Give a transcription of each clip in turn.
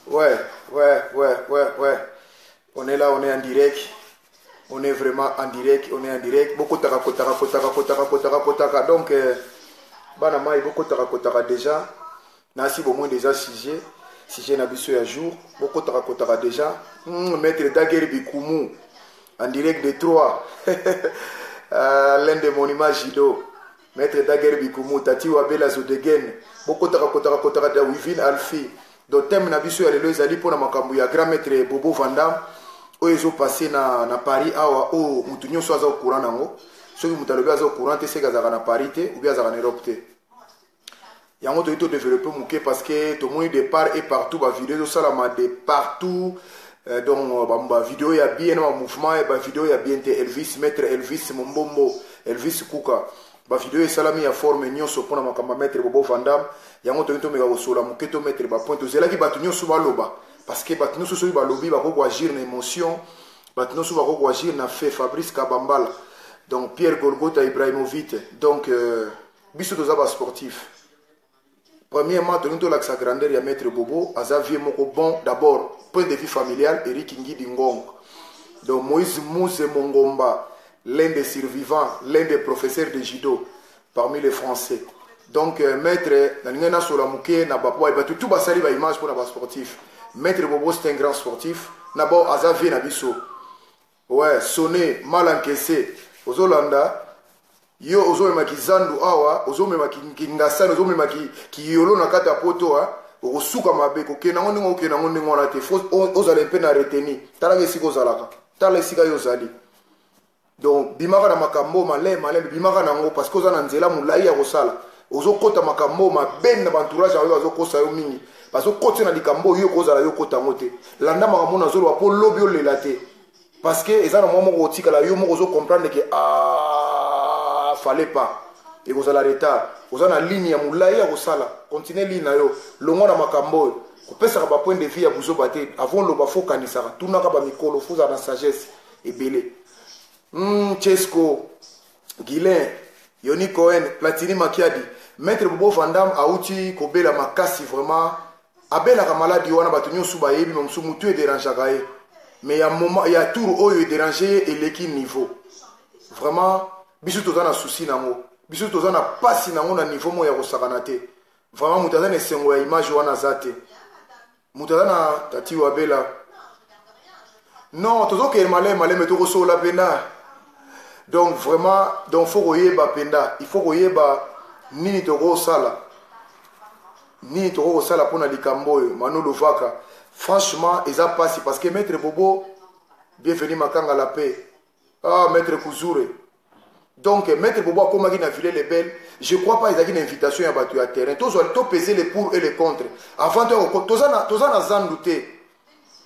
Ouais. On est là, on est en direct. On est vraiment en direct, on est en direct. Bokotaka, kotaka, kotaka, kotaka, kotaka, kotaka. Donc, bana mai, bokotaka, kotaka déjà. Nasi bomoi déjà sujet. Sujet na biso ya jour. Bokotaka, kotaka déjà. Maître Daguerre Bikumu, en direct de Troyes. L'un des monuments judo. Maître Daguerre Bikumu, Tati Wabela Zodegen. Bokotaka, kotaka, kotaka, da Wivine Alfie. Donc thème na biso ya lelo ezali mpona makambo ya grand maître Bobo Vandam oyo ezopasse na Paris awa, oyo motu nyonso aza au courant nango. Soki moto alobi aza au courant te, seke azalaka na Paris te ou bien azalaka na Europe te. Yango toyi todéveloppe moke parce que tomoni de part et partout bavideo ezosalama de partout. Donc bavideo ya bien na bamouvement, bavideo ya bien te. Elvis, maître Elvis Mombombo, Elvis Kuka, bavideo esalami ya forme nyonso mpona makambo ya maître Bobo Vandam. Yango toyi tomeka kosola moke, tomettre bapoint. Tozelaki bato nyonso baloba parce que bato nyonso soki balobi bakoki koagir na émotion, bato nyonso bakoki koagir na fait. Fabrice Kabambala, donc Pierre Golgota Ibrahimovic. Donc biso toza basportif. Premièrement, tolingi tolakisa grandeur ya maître Bobo. Aza vie moko bon. D'abord, point de vue familial, Eric Ngidi Ngong, donc Moïse Mousse Mongomba, l'un des survivants, l'un des professeurs de judo parmi les Français. Donc maître, nalingi nasola moke na bapo bato tu basali baimage mpona basportif. Maître Bobo, c'est un grand sportif. D'abord aza vie na biso. Ouais, sonné mal encaissé. Ozolanda yo, ozomema kizandu awa, ozomema kingasani, ozomema kiyolo na kati ya poto, okosuka mabe. Kokende yango ndenge okende yango ndenge wana te. Faut ozala mpe na reteni. Talaka esika ozalaka, tala esika yo ozali. Donc bimaka na makambo malembe malembe, bimaka nango parce que oza na nzela molai ya kosala. Ozokɔta makambo mabe na baentourage yango, bazokosa yo mingi, bazokɔta na likambo oyo kozala yo kɔta yango te. Landa makambo nazoloba mpo lobi olela te, parce que eza na mwa moko otikala yo moko ozocomprendre ke ah, fallait pas, ekozala retard. Oza na ligne ya molai ya kosala, continue ligne na yo, longwa na makambo oyo kopesaka bapoint de vue ya buzoba te. Avant loba, faut kanisaka, tunaka bamikolo, faut ozala na sagesse ebele. Chesco Guilin, Yoni Cohen, Platini Makiadi. Maître Bobo Vandam auti kobela makasi vraiment. Abelaka maladi wana bato nyonso bayebi, mosusu mutu edérangeaka ye, mais ya moment ya tour oyo edérange ye eleki niveau. Vraiment biso toza na souci nango, biso toza na pasi nango na niveau moko ya kosakana te. Vraiment moto aza na esengo ya image wana aza te. Moto aza na tati wabela non, tozokende maleme maleme, tokosola mpenza. Donc vraiment, donc faut koyeba mpenza, il faut koyeba nini tokosala, nini tokokosala mpona likambo oyo. Manu Lovaka, franchement eza mpasi parce que maître Bobo, bienvenu Makanga la paix, ah, maître Kuzure. Donc maître Bobo akomaki na Villiers-le-Bel, je crois pas ezalaki na invitation ya bato ya terrain. Tozwa topese le pour et le contre avant. Toza na zandu te,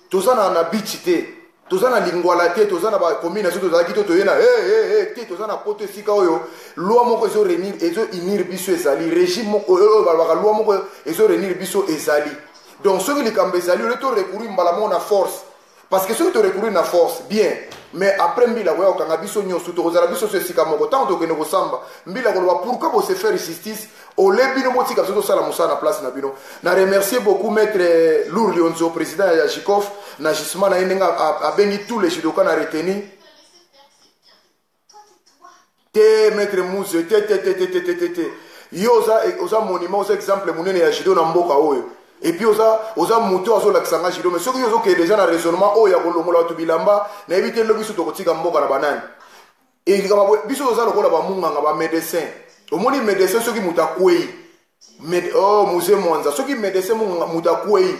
toza na beach te, toza na Lingwala te, toza na bacommune so tozalaki to toye na hey, hey, hey, te. Toza na poto, esika oyo loi moko ezoréunir, ezounir biso. Ezali régime moko oyo balobaka loi moko ezoréunir biso ezali. Donc soki likambo ezali, ole torecourir mbala moko na force, parce que soki torecourir na force, bien, mais après mbila koya kokanga biso nyonso, tokozala biso so esika moko. Ntango tokende kosamba, mbila koloba pourquoi bose faire justice ole bino botika biso tosala mosala na place na bino. Na remercier beaucoup maître Lour Lionzo, président ya Jikof, na justement na ye ndenge abengi tous les judoka na retenu te. Maître Muse, te te te te te te te te, yo oza monument, oza exemple monene ya judo na mboka oyo. Et puis oza moto azolakisa nga judo, mais soki yo ozokende déjà na raisonnement oyo ya kolongola bato bilamba, nayebi te lobi biso tokotika mboka na banani. Biso toza lokola bamunganga, bamédecin. Omoni médecin, soki moto akwei, oh, Muse Mwanza, soki médecin moto akwei,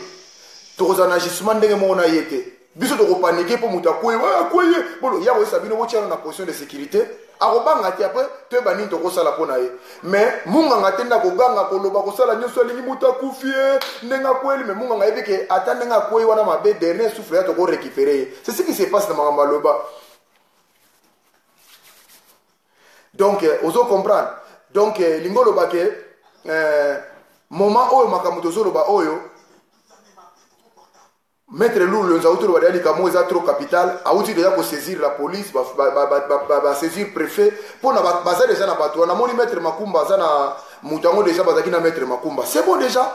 tokozala na agissement ndenge moko na ye te. Biso tokopaniquer mpo moto akwei, akwei bolo ya koyesa bino botiana na position de sécurité, akobanga te. Après toyeba nini tokosala mpo na ye. Mais munganga te nde akoganga, koloba, kosala nyonso alingi. Moto akufi ye ndenge akweli, mais munganga ayebi ke ata ndenge akwei wana mabe, dernier souffle ya tokorécupérer ye. C'est ce qui se passe na makambo aloba. Donc ozo comprendre. Donc lingi oloba ke moment oyo makambo tozoloba oyo, maître Lulu Lonzo auti oloba deya likambo eza trop capital. Auti deja kosaisir la police, basaisir préfet mpona baza deja na bato wana. Namoni maître Makumba aza na moto yango deja, bazalaki na maître Makumba, c'est bon déjà.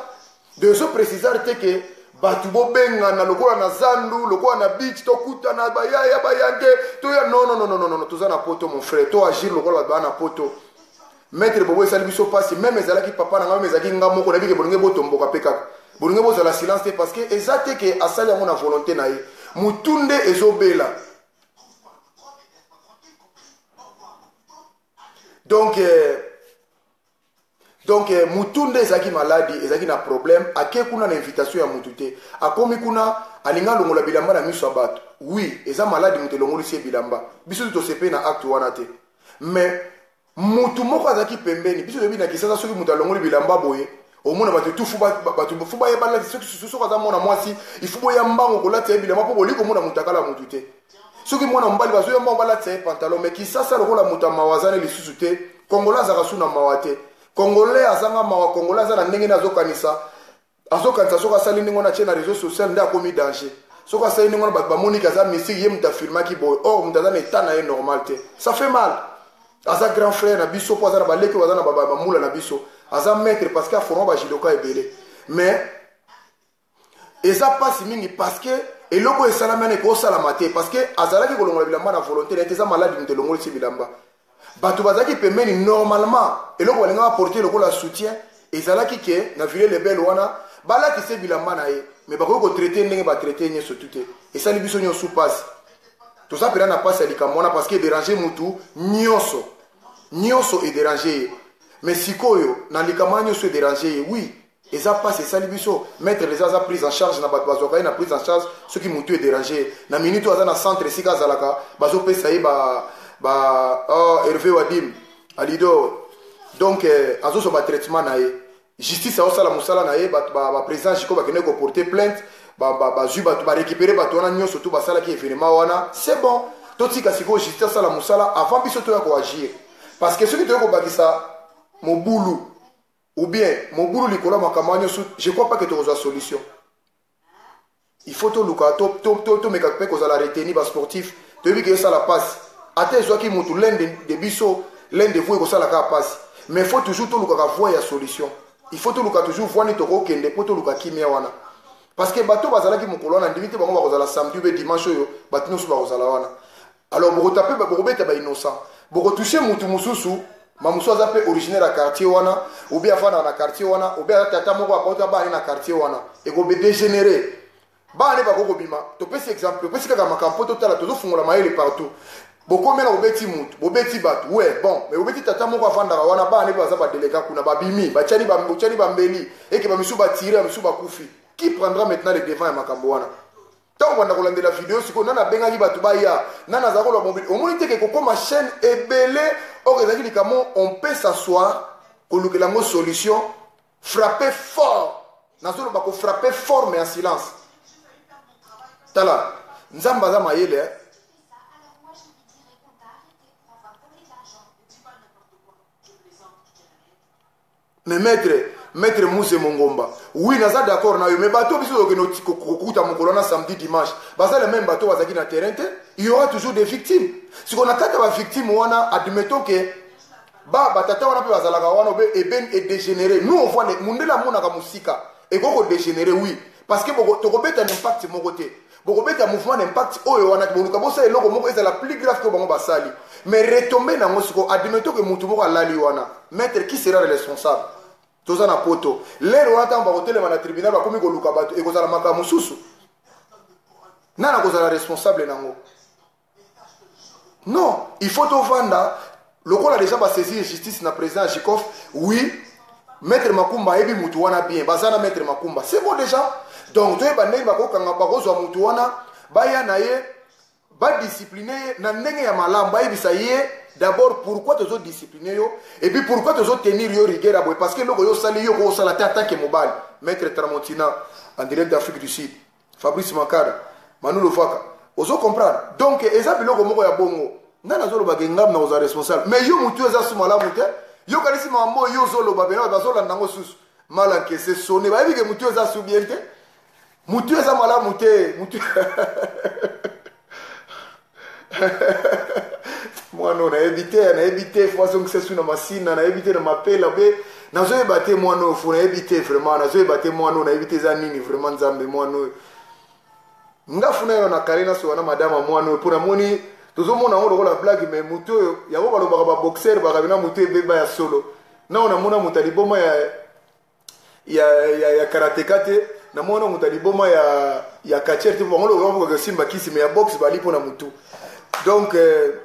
De ezo préciser te ke Bato bobengana lokola na zandu, lokola na beach, tokutana bayaya bayanke toya. Non, non, non, non, non, toza na poto, mon frère, to agir lokola bato baa na poto. Maître Bobo, esali biso mpasi. Même ezalaki papa na ngai, même ezalaki nga moko, nayebi ke bolingi botomboka mpe kaka bolingi bozala silence te, parce que eza te ke asali yango na volonté na ye. Mutu nde ezobela. Donc mutu nde ezalaki maladi, ezalaki na problème. Ake kuna na invitation ya mutu te. Akomi kuna, alingi alongola bilamba na miso ya bato. Oui, eza maladi, moto elongolisi ye bilamba. Biso tosepe na acte wana te, mais mutu moko azalaki pembeni. Biso toyebi na Kisasa, soki moto alongoli bilamba boye, omona bato tu bato fu bayeba. Soki aza mwana mwasi, ifu boya mbango kolatisa ye bilamba, mpo bolingi komona moto akala motu te. Soki mwana mobali, bazoya mbango balatisa ye pantalon. Mais Kisasa, lokola moto ya mawa aza ne lisusu te, Congolais azalaka su na mawa te. Congolais azanga mawa. Congolais aza na ndenge nde azokanisa. Azokanisa soki asali ndenge wana, atie na réseau social, nde akomi danger. Soki asali ndenge wana, bato bamoniki aza mystique, ye moto afilmaki boye. Or moto aza na état na ye normal te. Ça fait mal. Aza grand frère na biso, mpo aza na baleki oyo baza na bambula na biso. Aza maître parce que aforma bajudoka ebele. Mais eza mpasi mingi, parce que eloko oyo esalami wana ekosalama te, parce que azalaki kolongola bilamba na volonté na ye te. Eza maladi, moto elongolisi bilamba. Bato bazalaki pembeni. Normalement, eloko balingaka porter lokola soutien ezalaki ke na Ville Lebele wana balatisa bilamba na ye, mais bakoki kotraiter ndenge batraiter nyonso tu te. Esali biso nyonso mpasi. Toza mpena na mpasi ya likambo wana, parce que edéranger mutu nyonso, nyonso edéranger ye. Mais sikoyo, na likambo wana nyonso edéranger ye, oui, eza mpasi esali biso. Maître déjà aza prise en charge na bato bazwaka ye na prise en charge soki motu edéranger ye. Na minute oyo aza na centre esika azalaka, bazopesa ye ba oh, Hervé Wadim Alidor. Donc azozwa batraitement na ye. Justice aosala mosala na ye. Bato baprésident Jiko bakende koporter plainte, bazwi bato, barécupérer bato wana nyonso tu basalaki événement wana. C'est bon, totika sikoyo justice asala mosala avant biso toya koagir, parce que soki toyei kobakisa mobulu ou bien mobulu likolo ya makambo wana nyonso, je crois pas que tokozwa solution. Il faut toluka tomeka mpe kozala reteni. Basportif, toyebi ke esala mpasi. Ata ezwaki motu l'un de biso, l'un de vous, ekosala kaka mpasi. Mais faut toujours tolukaka voie ya solution. Il faut toluka toujours voie nini tokokende mpo toluka kimia wana, parce que bato bazalaki mokolo wana, ndimi te bango bakozala samedi ube dimanche oyo. Bato nyonso bakozala wana. Alors bokotape, bokobeta bainnocent, bokotoucher mutu mosusu. Mamosusu aza mpe originaire ya quartier wana, obi afandaka na quartier wana, obi aza tata moko akota bana na quartier wana, ekodégénérer. Bana nde bakoki kobima. Topesi exemple, topesi kaka makambo mpo totala, tozofungola mayele partout. Bokomela, bobeti mutu, bobeti bato, ouais, bon, mais bobeti tata moko afandaka wana, bana nde baza badeleka kuna, babimi, batiani bambeli eke, bamisu batire, bamisu bakufi. Qui prendra maintenant le devant ya makambo wana? Ntango banda kolandela video sikoyo, nani abengaki bato baya? Nani azala koloba mobili? Omoni teke kokóma chaîne ebele. Oyo ezalaki likambo, on peut s'asseoir, kolukela yango solution, frapper fort. Nazoloba kofrapper fort, mais en silence. Tala, Nzambe aza mayele. Mais maître Muse Mongomba, oui, naza d'accord na yo. Mais bato biso tokende kokuta mokolo wana, samedi, dimanche, baza le même bato bazalaki na terrain te. Il y aura toujours des victimes. Sikoyo na kati ya bavictime wana, admettons ke ba batata wana mpe bazalaka wana, obe eben edégénéré. Nous, on voit, mundele amonaka mosika. Ekoki kodégénérer, oui, parce que tokobeta na impact moko te. Bokobeta mouvement na impact oyo wana, boluka bosala eloko moko ezala plus grave ke bango basali. Mais retombe nango sikoyo, admettons ke mutu moko alali wana, maître, qui sera le responsable? Toza na poto. Lere wana, ntango bakotelema na tribunal, bakomi koluka bato, ekozala makambo mosusu. Nani akozala responsable nango? Non, il faut tovanda lokola déjà basaisir justice na président Jikof. Oui, maître Makumba ayebi mutu wana bien, baza na maître Makumba, c'est bon déjà. Donc toyeba ndenge bakokanga, bakozwa mutu wana, baya na ye, badiscipline ye na ndenge ya malamu, bayebisa ye d'abord pourquoi tozodiscipline yo et puis pourquoi tozotenir yo rigueur ya boye, parce que eloko yo osali, yo koosala te atanke mobali. Maître Tramontina en direct d'Afrique du Sud, Fabrice Makada, Manu Lovaka, ozo comprendre. Donc eza biloko moko ya bongo. Nani azolobaka engambi na kozala responsable? Mais yo motu eza su malamu te. Yokanisi makambo oyo yo ozoloba pena, bazolanda yango susu malankese sone, bayebi ke motu eza su bien te, motu eza malamu te, motu. Mwana oyo nayebi te, nayebi te, fo azongisa su na masina, nayebi te na mapela be nazoyeba te mwana oyo fo nayebi te vraiment, nazoyeba te mwana oyo nayebi te eza nini vraiment nzambe mwana oyo. Nga funa yano na kare nasoka na madame ya mwana oyo mpo namoni tozomona yango lokola blague mais motu oyo yango balobaka baboxer bakabi na motu ebeba ya solo nao namona moto ya liboma ya ya, ya, ya karateka te namona moto ya liboma ya, ya catcher te bango lokola bakoka kosimba kisi mais ya boxe bali mpo na motu donc euh,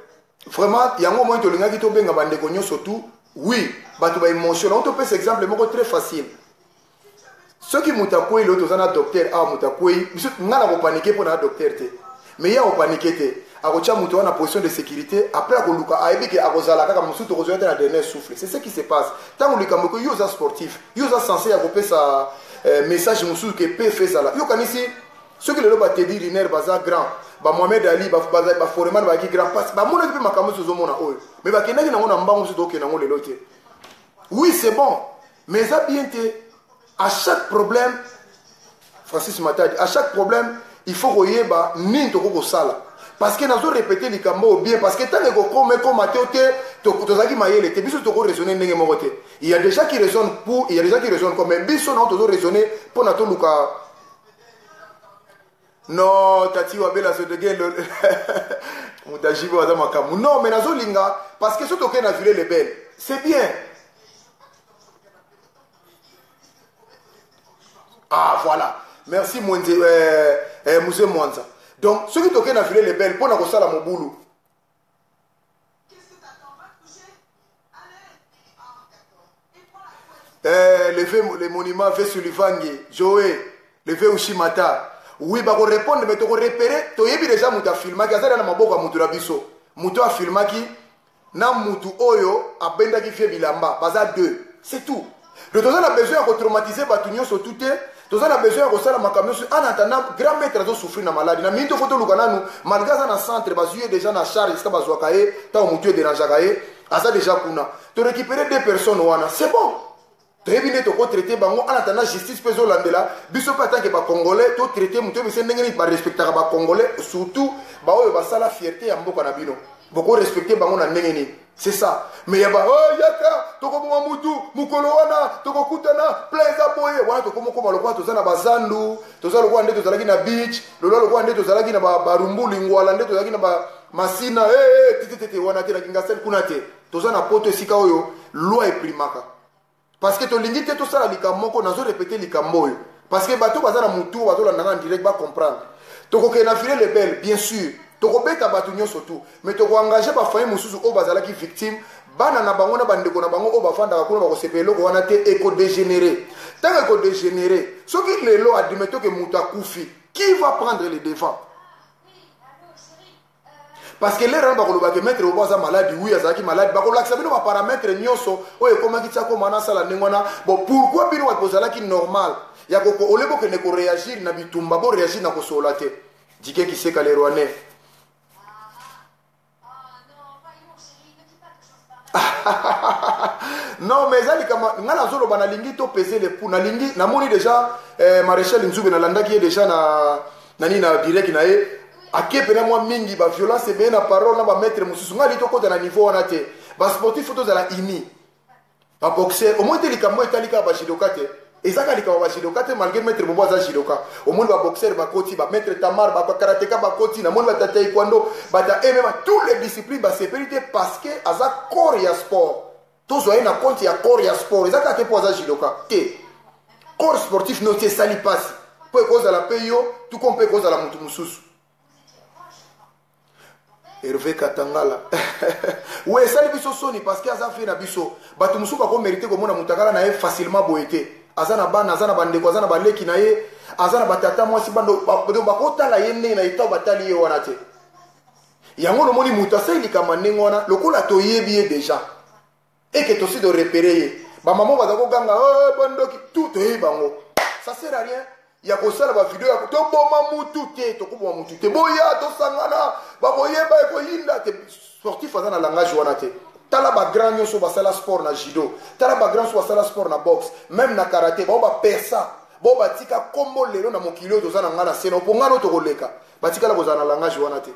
vraiment yango moi tolingaki tobenga bandeko nyonso tout oui bato baémotion nango topesa exemple moko très facile soki moto akwei lelo toza na docteur awa moto akwei biso ngai nakopanike mpo na docteur te mais ye akopanike te akotya moto wana na position de sécurité après akoluka ayebi ke akozala kaka mosusu tokozwa te na dernier souffle. C'est ce qui se passe ntango likambo eko yo oza sportif, yo oza censé ya kopesa message mosusu ke pf ezala. Yo kanisi soki lelo batedi riner baza grand, bamohamed Ali, baforeman bazalaki grand parce bamonaki mpe makambo nyonso ozomona oyo, mais bakendaki nango na mbango mosusu tokokende yango lelo te. Oui, c'est bon, mais eza bien te. À chaque problème, Francis Matadi, à chaque problème il faut koyeba nini tokoki kosala, parce que nazo répéter likambo oyo bien, parce que ntango ekokoma ekoma te te tozalaki mayele te. Biso tokoraisonne ndenge moko te. Il y a déjà qui raisonne pour, il y a déjà qui raisonne comme, mais biso nao tozo raisonner mpo na toluka. Non, tati wabela sodege moto ajibe aza makambo. Non, mais nazolinga parce que soki tokei na ville lebel, c'est bien. Ah voilà, merci Mwenze, Muse Mwanza. Donc soki tokei na ville lebel mpo na kosala mobulu. Le, le monument ve Sulivangi Joe le ve Ushimata, oui, bakorépondre, mais tokorepere. Toyebi déjà moto afilmaki azali na maboko ya moto na biso. Moto afilmaki na mutu oyo abendaki fie bilamba baza deux, c'est tout. Donc toza na besoin ya kotraumatize bato nyonso tu te, toza na besoin ya kosala makambo nyonso. En attendant, grand maître azosouffrir na maladi na mingi, tofo toluka nanu malgré aza na centre, bazwi ye déjà na charge esika bazwaka ye ntango motu ederangeaka ye, aza déjà kuna. Torécupéré deux personnes wana, c'est bon, toyebi nde tokotraite bango. En attendant justice mpe ezolandela biso mpe atanke bacongolais, totraite moto oyebise ndenge nini barespectaka bacongolais, surtout baoyo basala fierté ya mboka na bino, bokorespecte bango na ndenge nini? C'est ça. Mais ya ba oh, yaka tokoboma mutu mokolo wana tokokutana plein eza boye wana tokomokoma lokola toza na bazandu, toza lokola nde tozalaki na beach lolo, lokola nde tozalaki na barumbu lingwala, nde tozalaki na masina hey, hey, tete wana te na Kingasani kuna te. Toza na poto esika oyo loi eprimaka, parce que tolingi te tosala likambo moko. Nazorepete likambo oyo parce que bato baza na mutu bazolanda nga en direct bacomprendre. Tokokende na filet lebel, bien sûr tokobeta bato nyonso tu, mais tokoengage bafamille mosusu oyo bazalaki victime, bana na bango na bandeko na bango oyo bafandaka kuna bakosepela eloko wana te. Ekodégénéré. Ntango ekodégénéré, soki lelo admettons ke moto akufi, qui va prendre le devant? Parce que lere wana bakolobaka maître obo aza maladi, oui, azalaki maladi, bakolakisa bino baparamètre nyonso oyo ekomaki tia koma nasala ndenge wana. Bon, pourquoi bino bato bozalaki normal ya ole bokende koréagir na bitumba, boréagir na kosolola te? Dike Kiseka le Rwanais. Non, mais eza likambo ngai nazoloba, nalingi topese le pou, nalingi namoni déjà maréchal Nzube, nalandaki ye déjà na nani na direct na ye, ake pena mwa mingi baviolence ebeye na parole na bamaître mosusu. Ngai ali tokɔta na niveau wana te. Basportif fo tozala uni, baboxer omoi te. Likambo etali kaka bajudoka te, eza kaka likambo bajudoka te, malgré maître Bobo aza judoka. Omoni baboxer bakoti, bamaître Tamar, bakarateka bakoti, namoni bata taekwondo, bata MMA, tous les disciplines basepeli te, parce que aza corps ya sport. Tozwa ye na compte ya corps ya sport, eza kaka te mpo aza judoka te. Corps sportif no ti esali mpasi mpo ekozala mpe yo tuko mpe ekozala motu mosusu. Hervé Katangala we esali biso soni parce que aza fe na biso. Bato mosusu bakomérite komona moto akala na ye facilement boye te. Aza na bana, aza na bandeko, aza na baleki na ye, aza na batata mwasi bando bakotala ye ndenge na etao batali ye wana te. Yango nomoni moto asali likambo ndenge wana lokola toyebi ye déjà eke tosi torepere ye. Bamama baza koganga, oh, bandoki tout toyebi bango. Ça sert à rien ya kosala bavideo ya toboma mutu te, tokoboma mutu te. Boya tosangana, bakoyeba ekoyinda te. Sportif aza na langage wana te. Tala bagrand nyonso basala sport na judo, tala bagrand nyonso basala sport na boxe, même na karaté, bao bapersa bao batika kombo lelo na mokili oyo toza na ngai na sena mpo ngai no tokoleka, batikala kozala na langage wana te.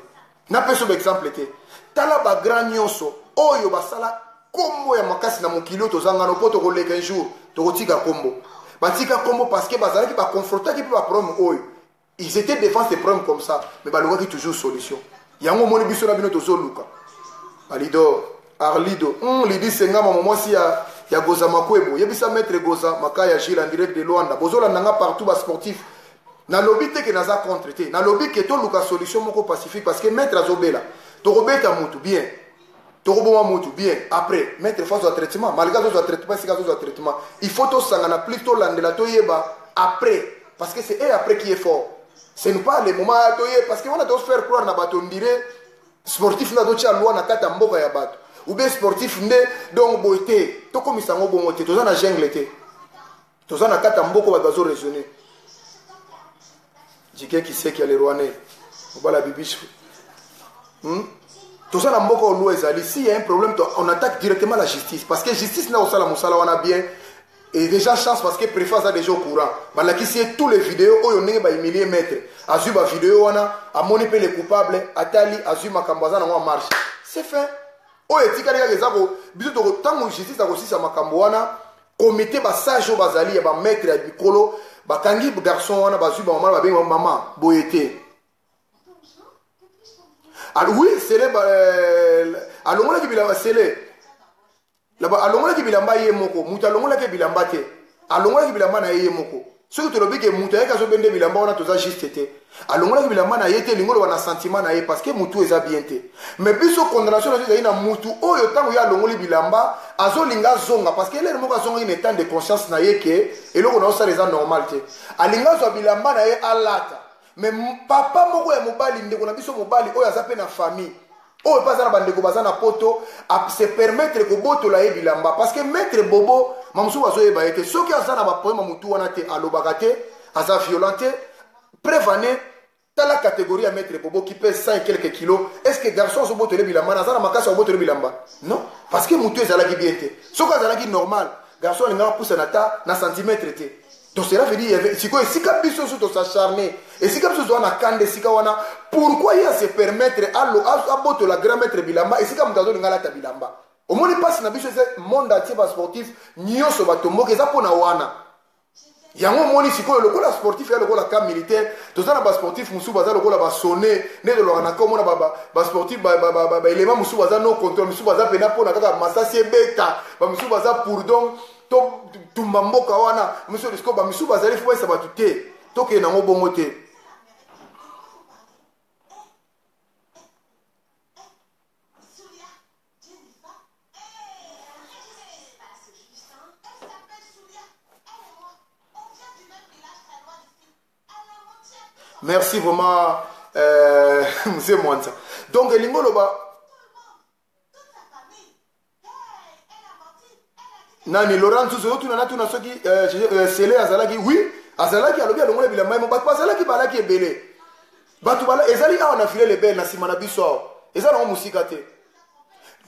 Napesa ba exemple te. Tala ba grand nyonso oyo basala kombo ya makasi na mokili oyo toza ngano mpo tokoleka un jour tokotika kombo. Batika kombo parce que bazalaki ba confrontaki mpe ba problème oyo. Ils étaient devant ces problèmes comme ça, mais balukaki toujours solution. Yango omoni biso na bino tozoluka. Alidor, Arlido, Lidi Sengama mwasi ya Goza Makwebo, yebisa maître Goza Makaya Gilles en direct de Luanda. Bozolanda nga partout ba sportif. Nalobi te ke naza contre te. Nalobi ke toluka solution moko pacifique parce que maître azobela. Tokobeta mutu bien. Tokoboma mutu bien. Après, maître faut azwa traitement. Malgré azwa traitement, sika azwa traitement. Il faut tosangana plus tolandela toyeba après. Parce que c'est eux après qui est fort. Ce n'est pas le moment toye parce que on a doit faire croire na bato ndire sportif na dotia loi na kata mboka ya bato. Ou bien sportif nde donc boye te. Tokomisa ngo bongo te. Toza na jungle te. Toza na kata mboka bato bazo raisonner. Jike Kiseki ya le Rwandais. Obala bibiche. Toza na mboka oyo loi ezali. S'il y a un problème, on attaque directement la justice. Parce que justice na osala mosala wana bien. Et déjà chance parce que préfet aza déjà au courant. Balakisi ye tous les vidéos oyo ndenge ba humilier maître. Azui ba vidéo wana, amoni pe les coupables, atali, azui makambo aza nango en marche. C'est fait. Oyo etikali kaka eza ko biso toko tango justice akosisa makambo wana, comité ba sage oyo bazali ya ba maître ya bikolo, bakangi garçon wana, bazui ba mama, babengi ba mama, boye te. Alors oui, c'est le alongolaki bilamba, c'est le Là-bas, alongolaki bilamba ye moko, mutu alongolaki bilamba te. Alongolaki bilamba na ye moko. Soki tolobi ke mutu ayaki azobende bilamba wana toza juste te. Alongolaki bilamba na ye te, lingo loba na sentiment na ye parce que mutu eza bien te. Mais biso condamnation na biso ezali na mutu oyo tango ye alongoli bilamba, azolinga azonga parce que elere moko azongaki na état de conscience na ye ke eloko na osala eza normal te. Alinga azwa bilamba na ye alata. Mais papa moko ya mobali, ndeko na biso mobali oyo aza pe na famille, oyo pe aza na bandeko baza na poto, a se permettre kobotola ye bilamba parce que maître Bobo mamusu bazoyeba ye te. Soki aza na ba problème ya mutu wana te, alobaka te, aza violent te. Preuve en est, tala catégorie ya maître Bobo qui pèse 100 et quelques kilos. Est-ce que garçon azobotola bilamba na aza na makasi ya kobotola bilamba? Non, parce que mutu ezalaki bien te. Soki azalaki normal, garçon alingaka pusana ta na centimètre te. Donc cela veut dire, il y avait, sikoyo esika biso nyonso tosacharne, esika biso toza na kanda, esika wana, pourquoi ye ase permettre alo, abotola grand maître bilamba, esika moto azolinga alata bilamba. Omoni mpasi na biso eza monde entier ba sportif nyonso batomboki eza mpona wana. Yango omoni sikoyo lokola sportif ya lokola camp militaire, toza na ba sportif mosusu baza lokola ba sonné, nde tolobaka na komona ba sportif, ba élément mosusu baza no contrôle, mosusu baza pena mpona kaka masasi ebeta, ba mosusu baza pour donc to tumba mboka wana, mosusu sikoyo ba mosusu bazali fo bayesa bato te, tokende nango bongo te. Merci vraiment Mzee Mwanza. Donc elingo loba nani Laurent Nzuzu tuna na tuna soki Sele azalaki, oui azalaki, alobi alongola bilamba ye mo, bato bazalaki balaki ebele. Bato bala ezali awa na filet lebel na sima na biso awa. Eza nango musika te.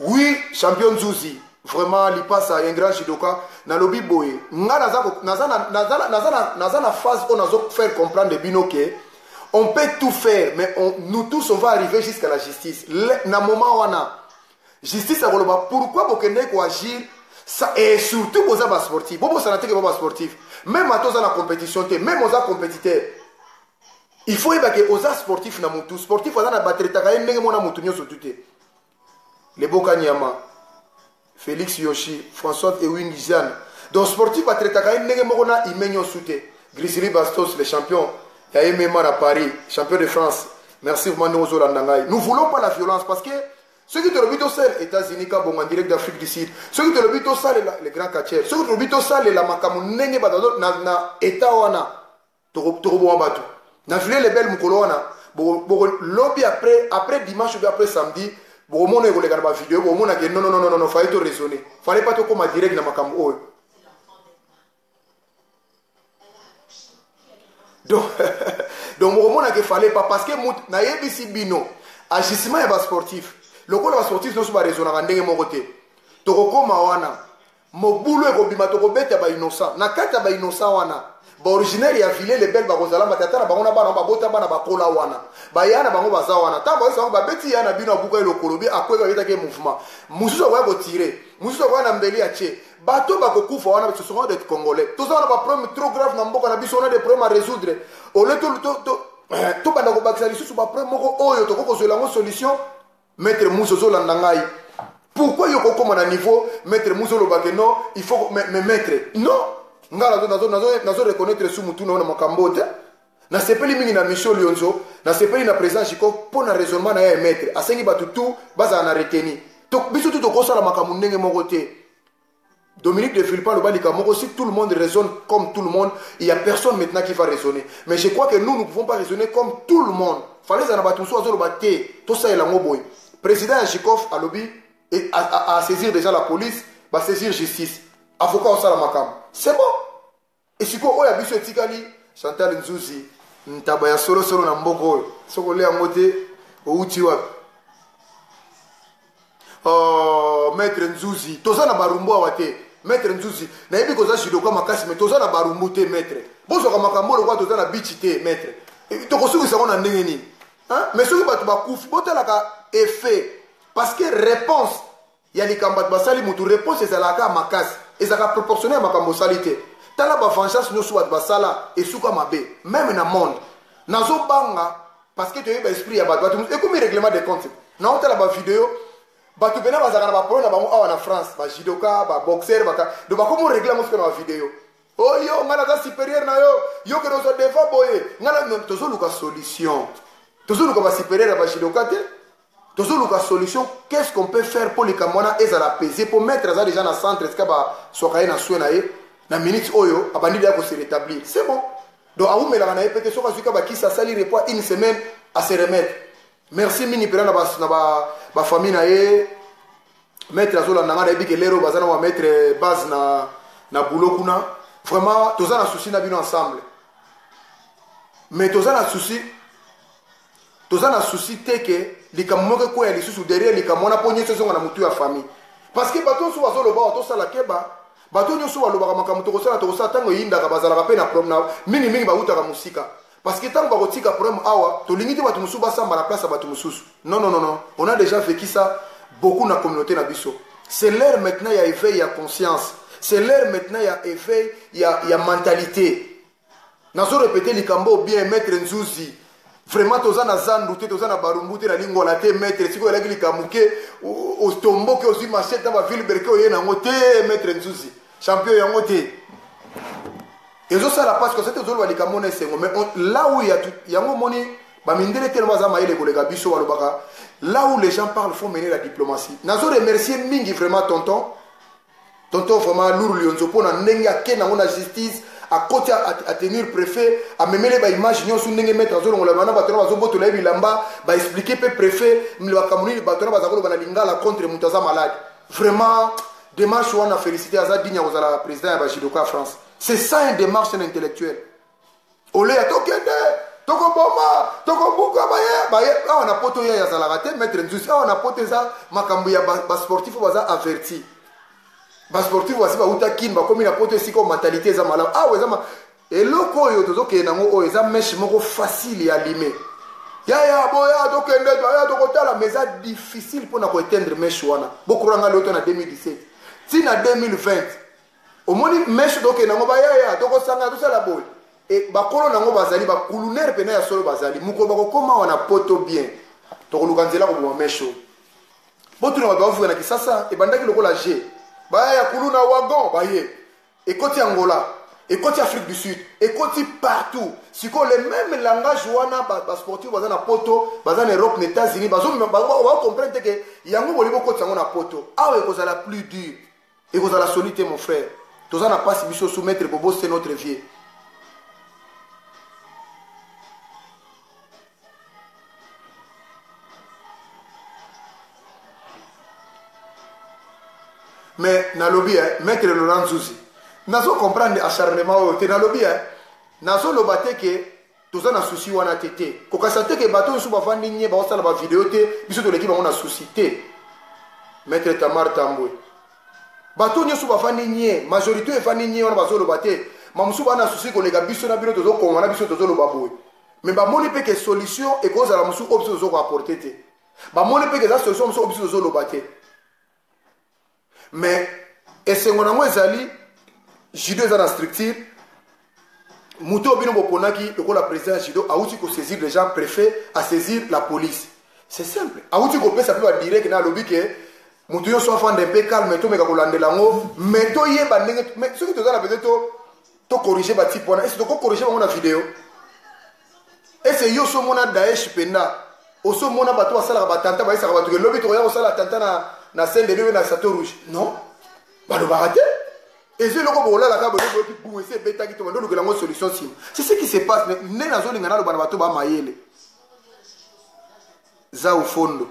Oui, champion Nzuzi, vraiment lipasa un grand judoka nalobi boye. Nga naza ko, naza na, naza na, naza na, naza na phase oyo nazo faire comprendre bino ke on peut tout faire, mais nous tous on va arriver jusqu'à la justice. Le, na moment wana justice akoloba pourquoi bokende ko agir ça, et surtout boza ba sportif. Bobo sana te ke ba sportif. Même atoza na compétition te, même oza compétiteur. Il faut yeba ke oza sportif na mutu, sportif aza na batretaka ye ndenge mona mutu nyonso tu te. Le Boka Nyama, Félix Yoshi, François Ewing Jeanne. Donc sportif batretaka ye ndenge moko na humain nyonso te. Grizzly Bastos, le champion ya MMA na Paris, champion de France. Merci vraiment nous ozolanda ngai. Nous voulons pas la violence parce que ceux qui te le bito sel États-Unis ka bonga direct d'Afrique du Sud. Ceux qui te le bito sel les grands catcheurs. Ceux qui te le bito sel la makamu ndenge ba na état wana. Toko, toko bonga bato. Na filet les belles mukolo wana, boko, boko, lobi après, après dimanche ou bien après samedi, boko mona ekoleka na ba vidéo, boko mona ke non, non, non, non, non, fallait te raisonner. Fallait pas te koma direct na makambo oyo. Donc, donc boko mona ke fallait pas parce que mut, na yebisi bino, agissement ya ba sportif. Lokola ba sportif nyonso ba raisonnaka ndenge moko te. Toko koma wana, mobulu ekobima, toko beta ba innocent. Na kati ya ba innocent wana, Baoriginaire ya Ville Lebel bakozala batata na bango na bana babota bana bakola wana, baya na bango baza wana. Ntango bayesa bango babeti ya na bino, abuka ye lokolo bi akweka, babetaki ye mouvement mosusu, akoya kotire mosusu, akoya na mbeli ya tie. Bato bakokufa wana, ce seront des Congolais. Toza wana baproblème trop grave na mboka na biso. On a des problèmes à résoudre. Ole tobanda kobakisa lisusu baproblème moko oyo tokoki kozwela yango solution. Maître Muso, ozolanda ngai? Pourquoi yo kokóma na niveau maître Muso olobake non, il faut mais maître, non, ngai nazo reconnaître su mutu na yo na makambo te. Nasepeli mingi na mission Lionzo, nasepeli na président Jiko mpo na raisonnement na ye. Maître asengi bato tu bazala na reteni. Biso tu tokosala makambo ndenge moko te. Dominique de Villepin aloba likambo moko: si tout le monde raisonne comme tout le monde, il y a personne maintenant qui va raisonner. Mais je crois que nous, nous ne pouvons pas raisonner comme tout le monde. Fallait ezala na bato mosusu azoloba te, tosalela yango boye. Président ya Jikof alobi a saisir déjà la police, basaisir justice, avocat osala makambo, c'est bon. Esikoyo oyo ya biso etikali. Chantal Nzuzi, ntaba ya solosolo na mboka oyo, soki olia yango te, outi wapi? Oh, maître Nzuzi, toza na barumbu awa te. Maître Nzuzi, nayebi koza judoka makasi, mais toza na barumbu te. Maître, bozwaka makambo lokola toza na bichi te. Maître, tokosukisa yango na ndenge nini? Mais soki bato bakufi, botalaka effet, parce que réponse ya likambo bato basali mutu, réponse ezalaka makasi, ezalaka proportionnel ya makambo osali te. Tala bavengeance nyonso bato basala, esuka mabe même na monde. Nazobanga parce que toyeba esprit ya bato. Bato ekomi règlement de compte. Naotala bavideo, bato pena bazalaka na baproblème na bango awa na France, bajudoka, baboxer, baka donc bakomi orégler yango sikoyo na bavideo oyo: ngai naza supérieur na yo, yo kende ozwa devant boye. Ngai tozoluka solution, tozoluka basupérieur ya bajudoka te, tozoluka solution. Qu'est-ce qu'on peut faire mpo likambo wana ezala pese? Mpo maître aza déjà na centre esika baswaka ye na soin na ye. Na minute oyo abandi deya kose rétablir, c'est bon. Donc awumelaka na ye pe te. Soki azwi ka bakisi, asali repos une semaine, ase remettre. Merci mingi mpena na bafamille na ye. Maître azolanda nga, nayebi ke lero baza na bamaître base na boulot kuna. Vraiment toza na souci na bino ensemble, mais toza na souci te ke likambo moko ekweya lisusu derrière likambo wana, mpo nyonso ezonga na motu ya famille. Parce que bato nyonso bazoloba awa, tosala keba. Bato nyonso balobaka makambo tokosala, tokosala, ntango eyindaka bazalaka mpe na mingimingi bautaka mosika, parce que ntango bakotika problème awa, tolingi te bato mosusu basamba na place ya bato mosusu. Non, non, non, non, on a déjà vécu ça beaucoup na communauté na biso. C'est l'heure maintenant ya éveil ya conscience, c'est l'heure maintenant ya éveil ya mentalité. Nazo répéter likambo bien. Maître Nzuzi, vraiment toza na zandu te, toza na barumbu te, na lingola te. Maître, sikoyo elaki likambo ke otomboki, ozwi machete na baville berke, oye nango te. Maître Nzuzi champion, yango te ezosala mpasi kosa te. Ozoloba likambo na esengo, mais là où yango omoni bamindele te, baza mayele koleka biso. Balobaka: là où les gens parlent, faut mener la diplomatie. Nazo remercier mingi vraiment tonton vraiment Lour Lionzo mpo na ndenge akende yango na justice, akoti atenir préfet, amemeli baimage nyonso ndenge maître azolongola bana, bato na bazobotola ye bilamba, baexpliquer mpe préfet makambo nini bato na baza koloba na lingala contre moto aza malade. Vraiment démarche wana, félicité, aza digne ya kozala président ya bajudoka ya France. C'est ça une démarche intellectuelle. Oleya tokende, tokoboma, tokobuka, baye baye awa na poto ye azalaka te. Maître Nzusi, awa na poto eza makambo ya basportif oyo baza averti, basportif basi bauta Kine, bakomi na poto esika oyo mentalité eza malamu. Awa eza eloko oyo tozokende nango, oyo eza mèche moko facile ya allumer. Yaya boya, tokende ya tokotala, mais eza difficile mpona koéteindre mèche wana. Bokuranga leo to na 2017 ntina 2020, omoni mèche tokende yango, bayaya tokosanga, tosala boye. E bakolo nango bazali bakulunere pene ya solo, bazali mokolo bakokóma awa na poto bien, tokoluka nzela koboma mèche oyo. Botuna bato bavuka na Kisasa, ebandaki lokola g baya kuluna wagon, baye ekoti Angola, ekoti Afrique du Sud, ekoti partout. Sikoyo le même langage wana, basportif baza na poto, baza na Europe, na États-Unis, bazocomprendre te ke yango boli bokoti yango na poto awa, ekozala plus dur, ekozala soni te. Mon frère, toza na mpasi biso. Soumettre Bobo, c'est notre vie. Mais nalobi, eh, maître Laurent Nzuzi, nazo comprendre acharnement oyo te. Nalobi, eh, nazoloba te ke toza na souci wana te. Te kokasa te ke bato nyonso bafandi nye, baosala bavideo te, biso toleki bango na souci te. Maître Tamar Tambwe, bato nyonso bafandi nye, majorité efandi nye wana, bazoloba te. Mamosusu baa na souci koleka biso na bino tozokoma na biso tozoloba boye. Mais bamoni mpe ke solution ekozala mosusu oyo biso tozokoapporte te. Bamoni mpe ke eza solution mosusu oyo biso tozoloba te. Mais esengo nango ezali judo eza na structure. Moto oyo bino boponaki lokola président ya judo awuti kosaisir déjà préfet, asaisir la police. C'est simple, awuti kopesa mpe badirect na alobi ke moto nyonso afanda mpe calme, tomeka kolandela yango, mais toyeba ndenge. Mais soki toza na besoin to tocorrige batype wana, ese tokocorrige bango na video? Ese yo so omona Daesh mpenza, osomona bato basalaka batanta, bayesaka bato ke lobi tokoya kosala attentat na Saint Denis na Château Rouge? Non, balobaka te. Eza eloko bokolalaka boye, boyoki bu esi ebetaki, to bando olukela yango solution nsima. C'est ce qui se passe. Nde nazolinga naloba na bato bamayele za ufondo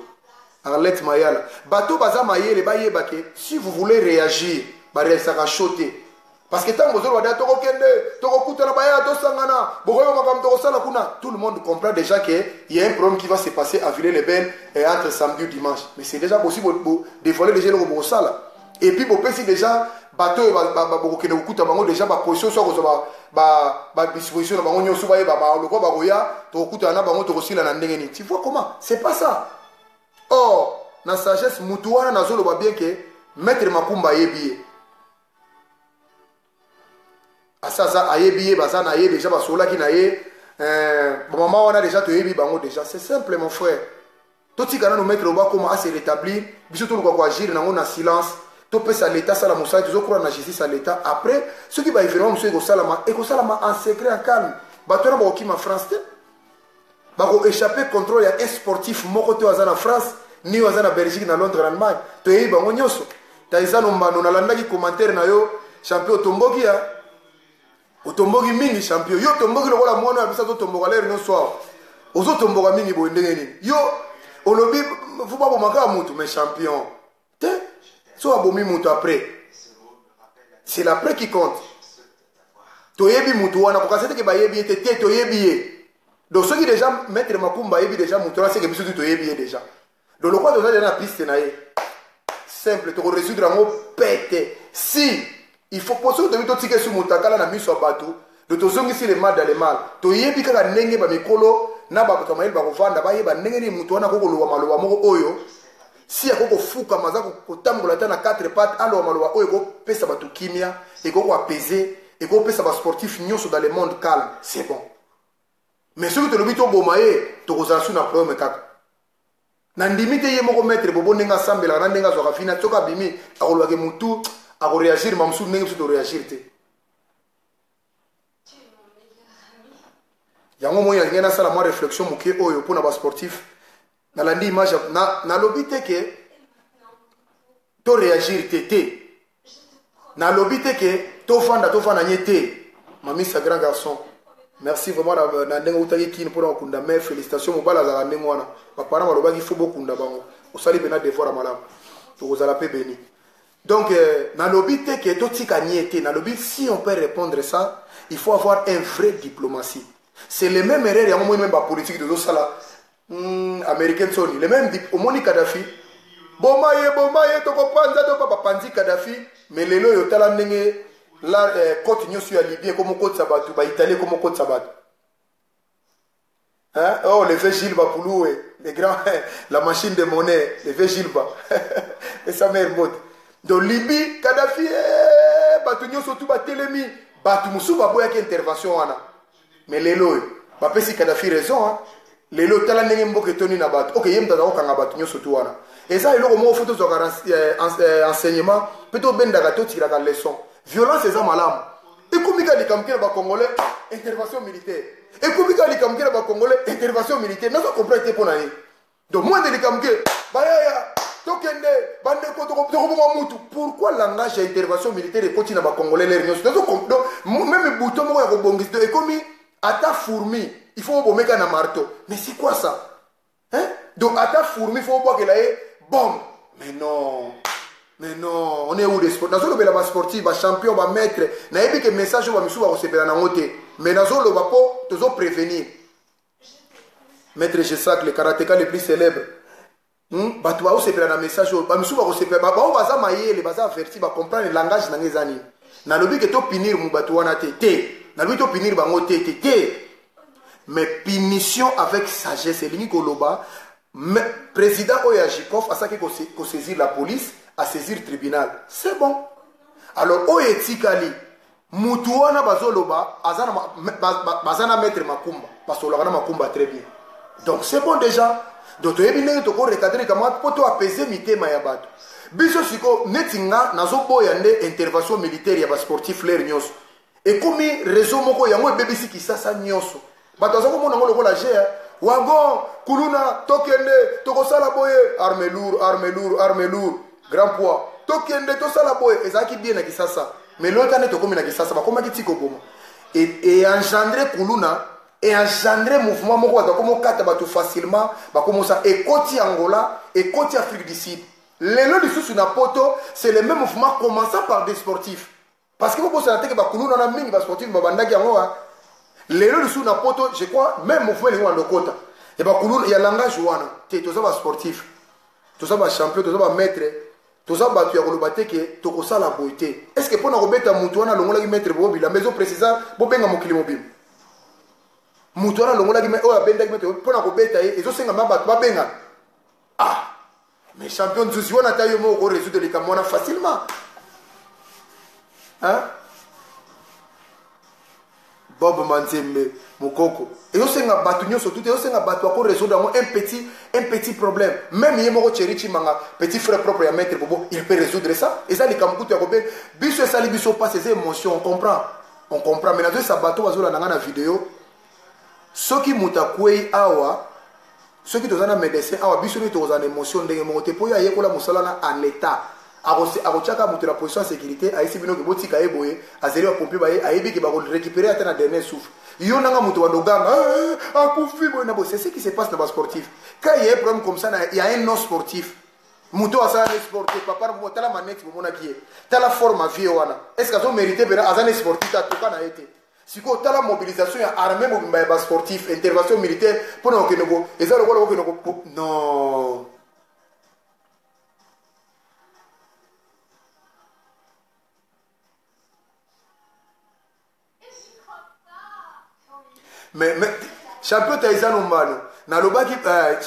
Arlette Mayala, bato baza mayele bayeba ke si vous voulez réagir, baréagisaka chaud te, parce que ntango bozoloba da tokokende, tokokutana, baya tosangana, bokoyeba makambo tokosala kuna, tout le monde comprend déjà que il y a un problème qui va se passer à Villiers-le-Bel et entre samedi ou dimanche. Mais c'est déjà possible dévoiler déjà eloko bokosala, et puis bopesi déjà bato oyo bokokende kokuta bango déjà baposition, so akozwa badisposition na bango nyonso, bayeba lokwa bakoya, tokokutana na bango, tokosila na ndenge nini. Tu vois comment c'est pas ça? Or na sagesse, mutu wana nazoloba bien ke maître Makumba ayebi ye, asa aza ayebi ye, baza na ye déjà, basololaki na ye. Bamama wana déjà toyebi bango déjà. C'est simple, mon frère, totika nano maître oba koma ase rétablir, biso toluka koagir nango na silence, topesa l'état asala mosala, tozokura na justice ya l'état. Après, soki baévénement mosusu ekosalama, ekosalama en secret, en calme. Bato wana bakokima France te, bakoéchappe contrôle ya un sportif moko te oyo aza na France, ni oyo aza na Belgique, na Londres, na Allemagne. Toyebi bango nyonso. Taizano Mbano, nalandaki commentaire na yo, champion. Otomboki ya otomboki mingi, champion. Yo otomboki lokola mwana ya biso azotomboka lere nyonso awa. Ozotomboka mingi boye ndenge nini? Yo olobi fu babomaka motu, mais champion te, so abomi motu, après c'est l'après qui compte. Toyebi motu wana, kokasa teke bayebi ye te te, toyebi ye. Donc soki déjà maître Makumba ayebi déjà motu wana, seke biso tu toyebi ye déjà. Donc lokola toza déjà na piste na ye, simple, tokorésoudre yango pete. Si il faut po soki toyebi, totika esu moto akala na miso ya bato. Donc tozongisi le mal dans le mal. Toyebi kaka ndenge bamikolo na bato ya mayele bakovanda, bayeba ndenge nini moto wana akoki koloba maloba moko oyo si akoki kofukama, aza kotambola ata na 4 pattes, aloba maloba oyo ekopesa bato kimia, ekoki koapaiser, ekopesa basportif nyonso dans le monde calme. C'est bon. Mais soki tolobi toboma ye, tokozala su na problème kaka. Nandimi te ye moko maître Bobo, ndenge asambelaka na ndenge azwaka fina, soki abimi akolobake motu akoréagir ma mosusu ndenge biso toréagir te. Yango moi nalingi nasala mwa réflexion moke oyo mpona basportif. Nalandi image, nalobi te ke toréagir te te, nalobi te ke tofanda tofanda nye te. Mamisa, grand garçon, merci vraiment na ndenge outaki kini mpona kokunda. Mais félicitation, mobali azalaka ndenge wana. Baparent balobaki fo bokunda bango, osali mpena devoir ya malamu, tokozala mpe béni. Donc nalobi te ke totika nie te. Nalobi, si on peut répondre ça, il faut avoir un vrai diplomatie. C'est le même erreur yango moi même bapolitique tozosala. Américain soni le même, omoni Kadhafi, boma ye, boma ye, tokopanza to bapanzi Kadhafi. Mais lelo oyo tala ndenge la côte nyonso ya Libye ekomokotisa bato, baitalie ekomokotisa bato. Hein? Oh, le vieux Gilles Bapouloué, le grand, la machine de monnaie, le vieux Gilles Ba. Et sa mère mode. Donc Libye, Kadhafi, eh, bato nyonso tu batelemi, bato mosusu baboyaki intervention wana. Mais lelo oyo, bapesi Kadhafi raison, hein? Lelo tala ndenge mboka etondi na bato. Ok, ye moto aza kokanga bato nyonso tu wana. Eza eloko moko fo tozwaka enseignement mpe tobendaka, totiraka leçon. Violence eza malamu. Ekomi kaka likambo ke na bacongolais, intervention militaire. Ekomi kaka likambo ke na bacongolais, intervention militaire. Nazo comprendre te mpo na ye. Donc moindre likambo ke bayaya, tokende, bandeko, tokoboma mutu. Pourquoi langage ya intervention militaire ekoti na bacongolais lere nyonso? Donc même bouton moko ya kobongisa, donc ekomi ata fourmi il faut obomeka na marteau. Mais c'est quoi ça, hein? Donc ata fourmi faut obwakela ye bombe. Mais non, mais non, on est où des sports? Nazolobela basportif, bachampion, bamaître. Nayebi ke message oyo bamisusu bakosepela nango te, mais nazoloba mpo tozoprévenir. Maître Gesac, le karatéka le plus célèbre, Bato baosepela na message oyo, bamisusu bakosepela. Bao baza mayele, baza averti, bacomprendre langage nanga eza nini. Nalobi ke topunir bato wana te te, nalobi topunir bango te te te, mais punition avec sagesse. Elingi koloba, président oyo ya Jikof asaki kosaisir la police, asaisir tribunal, c'est bon. Alors oyo etikali, mutu wana bazoloba baza na maître Makumba, basololaka na Makumba très bien, donc c'est bon déjà. Donc toyebi ndenge tokorecadrer kama mpo to apaiser mitema ya bato. Biso siko neti nga nazoboya nde intervention militaire ya basportif. Lere nyonso ekomi réseau moko, yango ebebisi Kisasa nyonso. Bato aza komona yango lokola ge wagon kuluna. Tokende tokosala boye, arme lourd, arme lourd, arme lourd, grand poids, tokende tosala boye. Ezalaki bien na Kisasa, mais lota nde tokomi na Kisasa, bakomaki ti koboma, eengendrer kuluna, eengendrer mouvement moko. Bato bakomi okata bato facilement, bakomosa ekoti Angola, ekoti Afrique du Sud, lelo lisusu na Poto. C'est le même mouvement commençant par des sportifs, parce que bobosana teke bakuluna wana mingi basportif babandaki yango. Lelo lisusu na Poto, je crois, même mouvement elingi wanda okota ya bakuluna ya langage wana te. Toza basportif, toza bachampion, toza bamaître, toza bato ya koloba te ke tokosala boye te. Est ce que mpona kobeta motu wana alongolaki maître Bobo bilamba, ezoprécisa bobenga mokili mobimba? Motu wana alongolaki, oyo abendaki maître, mpona kobeta ye ezosenga ma bato babenga? Ah, mais champion Nzuzi wana, ata yo moko okorésoudre likambo wana facilement, hein? Bob Manzembe Mokoko, ezosenga bato nyonso tout, ezosenga bato akorésoudre yango. Un petit problème, même ye moko Thierry Chimanga, petit frère propre ya maître Bobo, il peut résoudre ça. Eza likambo kutu ya kobe biso, esali biso mpasi, eza émotion, on comprend, on comprend. Mais nazoyesa bato bazolanda nga na video, soki moto akwei awa, soki toza na médecin awa, biso nini tokozala na émotion ndenge moko te, mpo oyo ayekola mosala na en état akotiaka moto na position ya sécurité, ayesi bino ke botika ye boye, azeli bapompier baye, ayebi ke bakorécupérer ata na dernier souffle. Yo nanga moto bandoganga eh, akufi boye na boye. C'est ce qui se passe na basportif. Quand il y a un problème comme ça, il y a un non sportif, moto asala ne sport te, papa na tala maneti bomonaki ye, tala forme avie wana, est ce que azomérite mpena? Aza ne sportif te, atoka na ye te. Sikoyo tala mobilisation ya armée mobimba ya basportif, intervention militaire mpona kokende ko, eza lokola kokende ko, non. Mais champion Taizano Mbano, nalobaki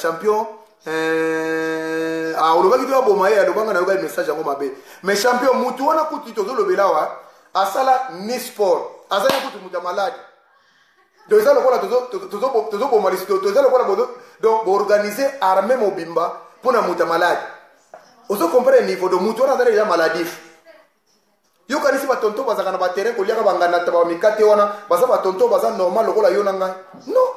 champion, ah, olobaki te baboma ye, alobanga nayokaki message yango mabe. Mais champion, mutu wana kutu tozolobela awa asala ni sport, aza ye kutu mutu ya maladi. Donc eza lokola tozoboma, toza lokola, donc boorganiser armée mobimba mpona moto ya maladi. Ozo comprendre niveau? Donc mutu wana aza déjà maladif. Yokanisi batonto bazalaka na baterrain koliaka banganda ta bamikate wana, baza batonto baza normal lokola yo na ngai? Non,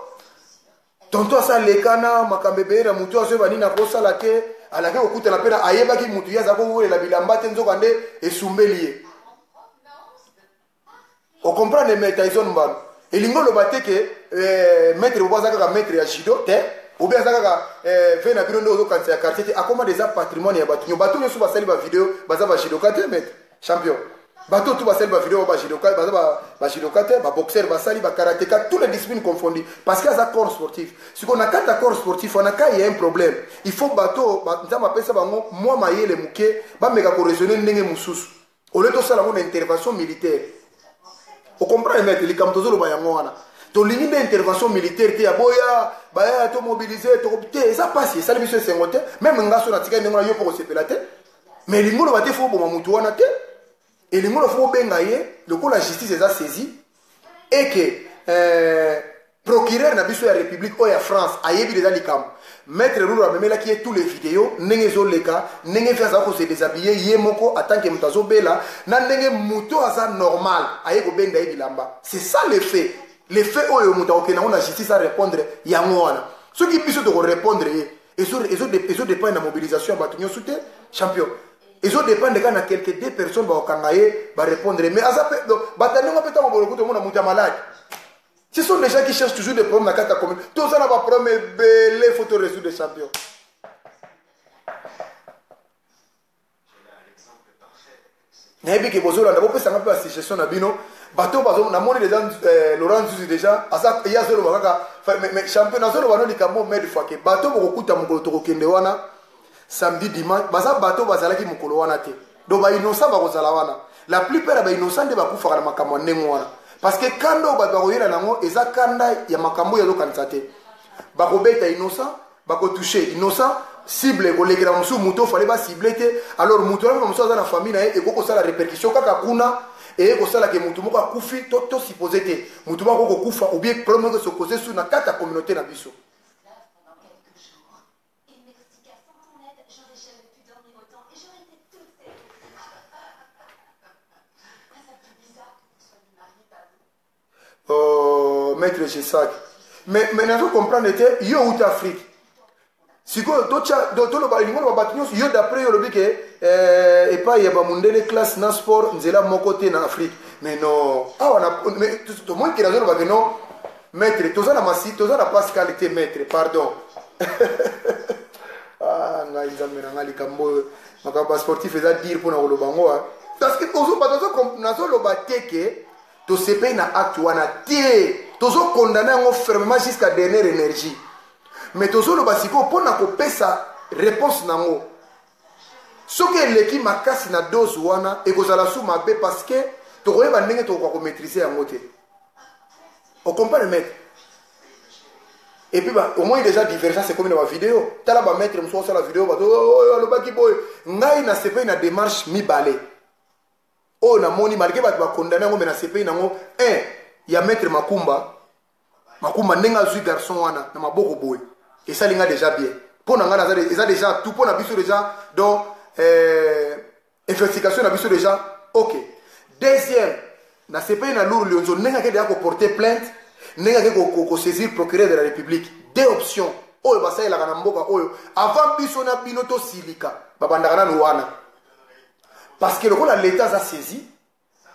tonto asa alekana makambo ebele na motu, azoyeba nini akosala te. Alaki kokutana mpe na ayebaki motu ye aza kowelela bilamba te, nzoka nde esumbeli ye. Ocomprendre? Mais Tyson Mbano, elingi oloba te ke maître Bobo aza kaka maître ya judo te, obi aza kaka ve na bino nde ozokanisa ya quartier te. Akoma déjà patrimoine ya bato nyonso. Bato nyonso basali bavideo baza bajudoka te, maître champion. Bato tu basali bavideo bajudoka, baza bajudoka te, baboxer basali, bakarateka, tous les disciplines confondues, parce que aza corps sportif. Sikoyo na kati ya corps sportif wana, ka ya un problème, il faut bato Nzambe apesa bango mwa mayele moke, bameka koraisonner ndenge mosusu au lieu tosala yango na intervention militaire. Ocomprendre, maître? Likambo tozoloba yango wana, tolingi nde intervention militaire te ya boya baya tomobiliser te. Eza mpasi, esali biso esengo te. Même nga so natikali ndenge wana, yo mpo kosepela te. Mais elingi oloba te faut oboma motu wana te. Elingi oloba faut obenga ye lokola justice eza saisi eke procureur na biso ya République oyo ya France ayebi deja likambo. Maître Ruro amemelaki ye tous les vidéos, ndenge ezoleka, ndenge mpe aza kose déshabiller ye moko atanke moto azobela, na ndenge moto aza normal aye kobenda ye bilamba. C'est ça le fait, le fait oyo moto akokende yango na justice arépondre yango wana. Soki biso tokorépondre ye, ezodépendre na mobilisation ya bato nyonso te, champion. Ezodépendre kaka na quelque deux personnes bakokanga ye, barépondre. Mais aza mpe bato ndenge mpe ntango boloku tomona moto ya malade, ce sont des gens qui cherchent toujours des problèmes na kati ya commune. Toza na baproblème ebele, faut to résoudre, champion. Nayebi ke bozolanda, bopesanga mpe basuggestion na bino. Bato namoni déjà Laurent Nzuzi déjà aza, ye azoloba kaka. Mais champion, nazoloba no likambo mede fois ke bato bokokuta mokolo tokokende wana samedi, dimanche, baza bato bazalaki mokolo wana te. Donc bainnocent bakozala wana. La plupart ya bainnocent nde bakufaka na makambo ya ndenge wana, parce que kanda oyo bato bakoyela nango eza kanda ya makambo oyo azokanisa te. Bakobeta innocent, bakotouche innocent, cible ekolekela mosusu, moto ofale bacible te. Alors moto wana mosusu aza na famille na ye, ekoki kosala répercussion kaka kuna, eye kosala ke motu moko akufi. Tosupose te motu moko akoki kokufa ou bien problème moko esokose su na kati ya communauté na biso. Oh, maître Gesac, mais nazo comprendre te. Yo outa Afrique, sikoyo toloba, elingi oloba bato nyonso, yo d'après yo olobi ke epai ya bamundele classe na sport nzela moko te na Afrique. Mais non, awa tomoni ke nazoloba ke non, maître, toza na masi, toza na Pascal te. Maître, pardon. Ah, ngai Nzambe na ngai, likambo oyo, makambo ya sportif eza dire mpona koloba yango, parce que bato nazoloba te ke tosepeli na acte wana te, tozokondana yango fermement jusqu'à dernière énergie. Mais tozoloba sikoyo mpona kopesa réponse nango, soki eleki makasi na dose wana, ekozala su mabe, parce que tokoyeba ndenge tokoka komaîtrise yango te. Ocomprendre, maître? Et puis au moins déjà divergence ekomi na bavideo. Tala, bamaître mosusu osala video, bato oyo alobaki boye. Ngai nasepeli na démarche mibale oyo namoni, malgré bato bakondane yango, me nasepeli nango. Un ya maître Makumba. Makumba, ndenge azwi garçon wana na maboko boye, esali nga déjà bien. Mpo na ngai eza déjà tout mpo na biso déjà. Donc investigation na biso déjà ok. Deuxième, nasepeli na Lour Lionzo, ndenge ake deya koporter plainte, ndenge ake kosaisir procureur de la République. Deux options oyo basalelaka na mboka oyo avant biso na bino tosilika, babandaka nanu wana, parce que lokola l'État aza saisi,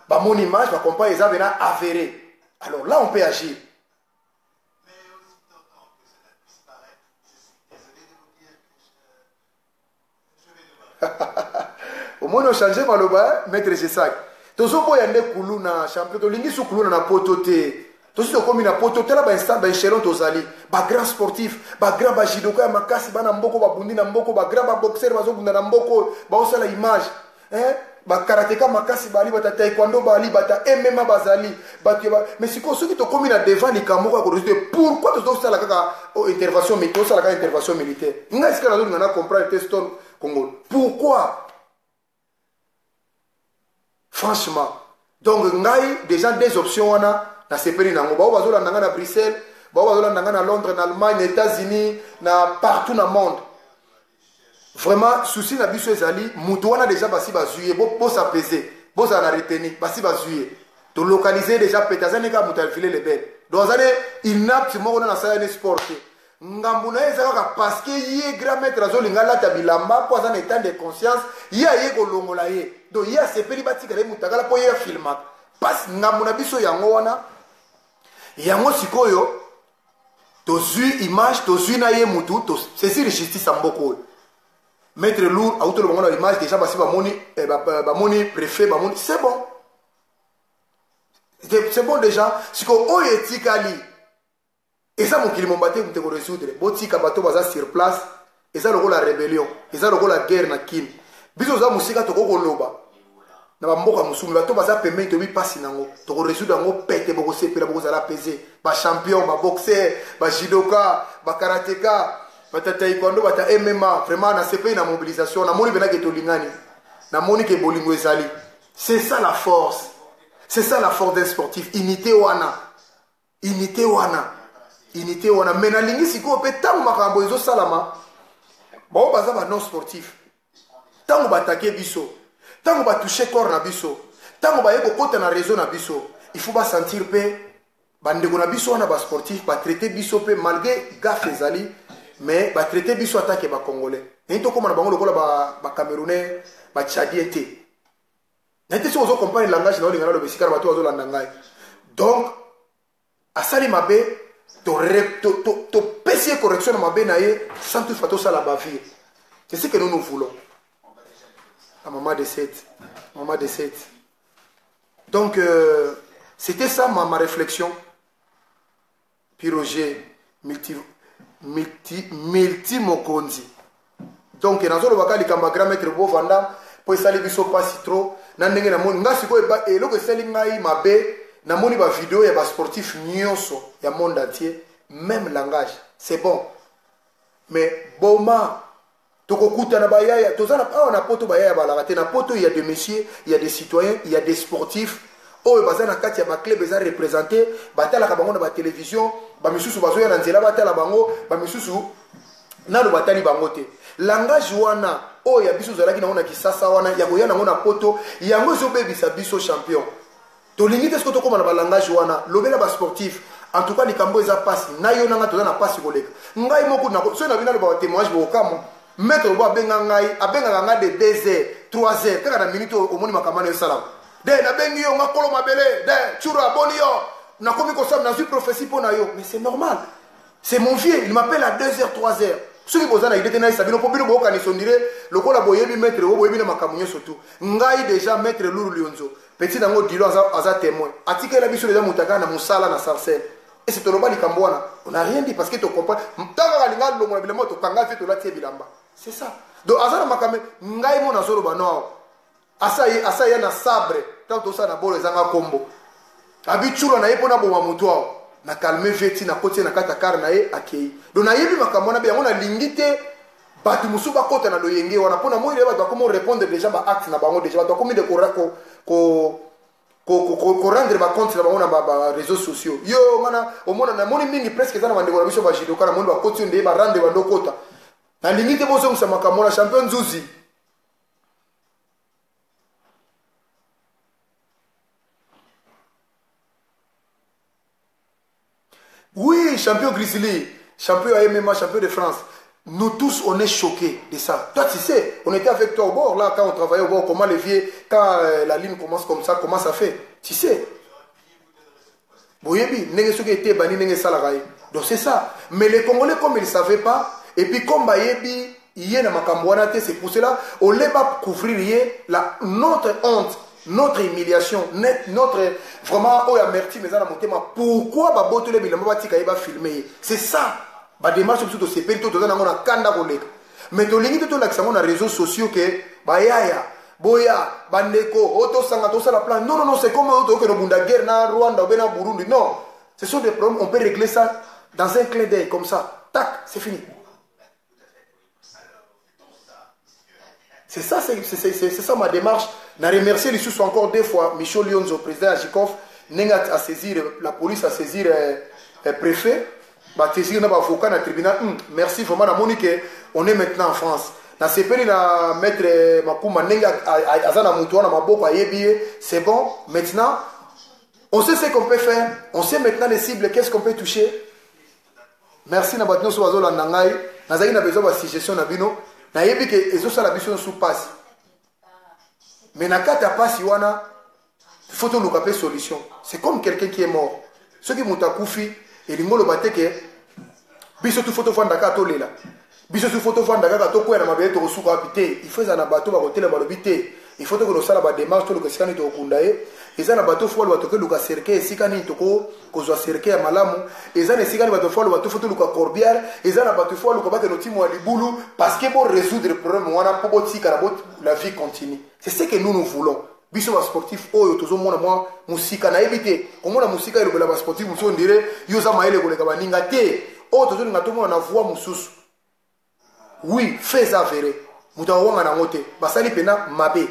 bamoni image, bacomprendre eza mpenza avéré, alors là on peut agir. Mais aussi tentant que cela puisse paraître, je suis désolé de vous dire que je vais devoir. Omoni, ochange maloba. Maître Gesak, tozoboya nde kuluna. Champion, tolingi su kuluna na poto te. Tosi tokomi na poto, tala bainstant, baéchelon tozali, bagrand sportif, bagrand bajudoka ya makasi, bana mboko babundi na mboko, bagrand baboxer bazobunda na mboko, baosala image, hein? Bakarateka makasi bali, bata taekwondo bali, bata MMA bazali, bato ya mais sikoyo soki tokomi na devant likambo moko ya korésoudre, pourquoi tozosala kaka, oh, intervention, tosala kaka intervention militaire? Ngai esika nazolinga na comprendre te, Stone Congolo, pourquoi, franchement? Donc ngai déjà deux options wana nasepeli nango. Bao bazolanda ngai na Bruxelles, bao bazolanda ngai na Londres, na Allemagne, na États-Unis, na partout na monde, vraiment souci na biso ezali motu wana. Déjà basi bazwi ye, bosapese, bozala na reteni, basi bazwi ye, tolocalize déjà pete. Aza nde kaka moto ya Villers-le-Bel, donc aza ne inapte moko nano asala ne sport te. Ngambu na ye eza kaka parce que ye grand maître azolinga alata bilamba mpo aza na état de conscience. Ye aye kolongola ye, donc ye asepeli batikala ye mutakala mpo ye afilmaka. Pasi ngambu na biso yango wana. Yango sikoyo tozwi image, tozwi na ye mutu, tosaisir justice ya mboka oyo. Maître Lour auti oloba ngo na image déjà, basi bamoni, bamoni préfet, bamoni, c'est bon, c'est bon déjà. Sikoyo oyo etikali eza mokili momba te moto ekorésoudre. Botika bato baza sur place. Eza lokola rébellion, eza lokola guerre na Kini. Biso oza mosika, tokoki koloba na bamboka mosusu, bato baza pembeni, toyebi mpasi nango, tokorésoudre yango pete. Bokosepela, bokozala pese. Bachampion, baboxer, bajudoka, bakarateka, bata taekwondo, bata MMA, vraiment nasepeli na mobilisation. Namoni mpenza ke tolingani, namoni ke bolingo ezali. C'est ça la force, c'est ça la force d'un sportif, unité wana, unité wana, unité wana. Mais nalingi sikoyo mpe ntango makambo ezosalama, bao baza ba non sportif, ntango batake biso, ntango batouche corps na biso, ntango baye kokɔta na réseau na biso, il faut basentir mpe bandeko na biso wana basportif batraite biso mpe, malgré gaffe ezali, mais batraite biso atake bacongolais. Nini tokóma na bango lokola bacamerounais, batchadien te. Naye te soki ozocomprendre langage na olinga naloba esika na bato bazolanda ngai. Donc asali mabe, topesi ye correction na mabe na ye sans toutefois tosala bavire. C'est ce que nous nous voulons. La maman de 7, maman de 7. Donc c'était ça ma réflexion. Puis Roger multi multi multi mokonzi. Donc nazolobaka likambo ya grand maître Bovanda. Mpo esali biso mpasi trop na ndenge namoni ngai sikoyo, eloko esali ngai mabe, namoni bavideo ya basportif nyonso ya monde entier, même langage. C'est bon, mais boma tokokutana bayaya, toza na awa na Poto, bayaya balaka te na Poto. Il y a des messieurs, il y a des citoyens, il y a des sportifs oyo baza na kati ya baclub, eza représenté, batalaka bango na batélévision. Bamisusu bazoya na nzela batala bango, bamisusu nano batali bango te. Langage wana oyo ya biso ozalaki nango na Kisasa wana, ya koya nango na Poto, yango ezobebisa biso. Champion, tolingi te soki tokóma na balangage wana. Lobela basportif. En tout cas, likambo eza mpasi na yo nanga, toza na mpasi koleka ngai moko. Soki na bino aloba batémoignage, bokokamwa. Maître Lobo abenga ngai, abengaka ngai de 2 heures, 3 heures, kaka na minute oyo omoni makambo wana esalama de nabengi yo nga kolo mabele de tsura aboni yo, nakomi kosala, nazwi prophétie mpo na yo. Mais c'est normal, c'est mon vieux, il m'appelle à 2 heures, 3 heures. Soki boza na idée te, nayesa bino, mpo bino boyokanisa, on dirait lokola boyebi maître oyo, boyebi na makambo nyonso tu. Ngai déjà, maître Luru Lionzo, petit nango Dilo aza témoin, atikela biso deja moto akaka na mosala na Sarcelle. Ese toloba likambo wana? On a rien dit parce que tocomprend. Ntango kaka alinga longola bilamba, tokanga vie, tolati ye bilamba, c'est ça. Donc aza na makambo. Ngai mo nazoloba no awa, asa ye na sabre. Ntango tosala na bolo, ezanga nkombo, abitula na ye mpo naboma motu awa, na calme vie ti nakoti ye na kati ya kare na ye, akei. Donc nayebi makambo wana be yango. Nalingi te bato mosusu bakɔta na loyenge wana, mpo na moi bato bakomi répondre déjà baacte na bango. Déjà bato bakomi de korendre bacompte na bango na baréseaux sociaux. Yo ngana omona, namoni mingi presque eza na bandeko na biso bajudoka, namoni bakoti nde barendre bando okota. Nalingi te bozongisa makambo na champion Nzuzi. Oui, champion Grizzly, champion AMMA, champion de France. Nous tous, on est choqués de ça. Toi, tu sais, on était avec toi au bord, là, quand on travaillait au bord, comment les vieux, quand la ligne commence comme ça, comment ça fait. Tu sais. Boyebi, ndenge soki ete bani ndenge esalaka ye. Donc c'est ça. Mais les Congolais, comme ils ne savaient pas, et puis comme bayebi ye na makambo wana te, c'est pour cela, au lieu couvrir ye, la, notre honte, notre humiliation, notre vraiment oyo amertume eza na motema. Pourquoi babotoli bilamba, batika ye, bafilme ye? C'est ça badémarche biso tosepeli to toza nango na kanda koleka, mais tolingi te tolakisa yango na réseaux sociaux ke bayaya boya bandeko oyo tosanga tosala plan. Non, non, non, c'est comme oyo tokokende obunda guerre na Rwanda obe na Burundi. Non, ce sont des problèmes, on peut régler ça dans un clin d'œil comme ça, tac, c'est fini. C'est ça, c'est ça ma démarche. Na remercier lisusu encore deux fois Michel Lionzo, président Ajikov, ndenge a saisir la police, a saisir préfet, ba saisir na ba avocat na tribunal. Merci vraiment, namoni que on est maintenant en France. Na sepeli na maître Makuma, ndenge aza na mutu wana maboko, ayebi ye, c'est bon. Maintenant, on sait ce qu'on peut faire, on sait maintenant les cibles, qu'est-ce qu'on peut toucher. Merci na bato nyonso bazolanda ngai. Nazalaki na besoin basuggestion na bino. Nayebi ke ezosala biso nyonso mpasi, mais na kati ya mpasi wana, faut toluka mpe solution. C'est comme quelqu'un qui est mort. Soki moto akufi, elingi oloba te ke biso tu faut tofanda kaka tolela, biso tu faut tofanda kaka tokwea na mabele, tokosuka wapi te. Il faut ezala na bato bakotelema, balobi te, il faut tokende kosala badémarche, toluka esika nini tokokunda ye. Eza na bato faut aloba tokeluka cercueil, esika nini tokozwa cercueil ya malamu. Eza na esika nini bato faut aloba to faut toluka corbillard. Eza na bato faut aluka bakende otimo ya libulu, parce que bo résoudre problème wana mpo botikala, la vie continue. C'est ce que nous, nous voulons. Biso basportif oyo tozomona mwa mosika, nayebi te komona mosika elobela basportif mosusu, on dirait yo oza mayele koleka baninga te. Oyo tozolinga tomona na voie mosusu. Oui, fait eza avéré, moto akowanga nango te, basali mpena mabe.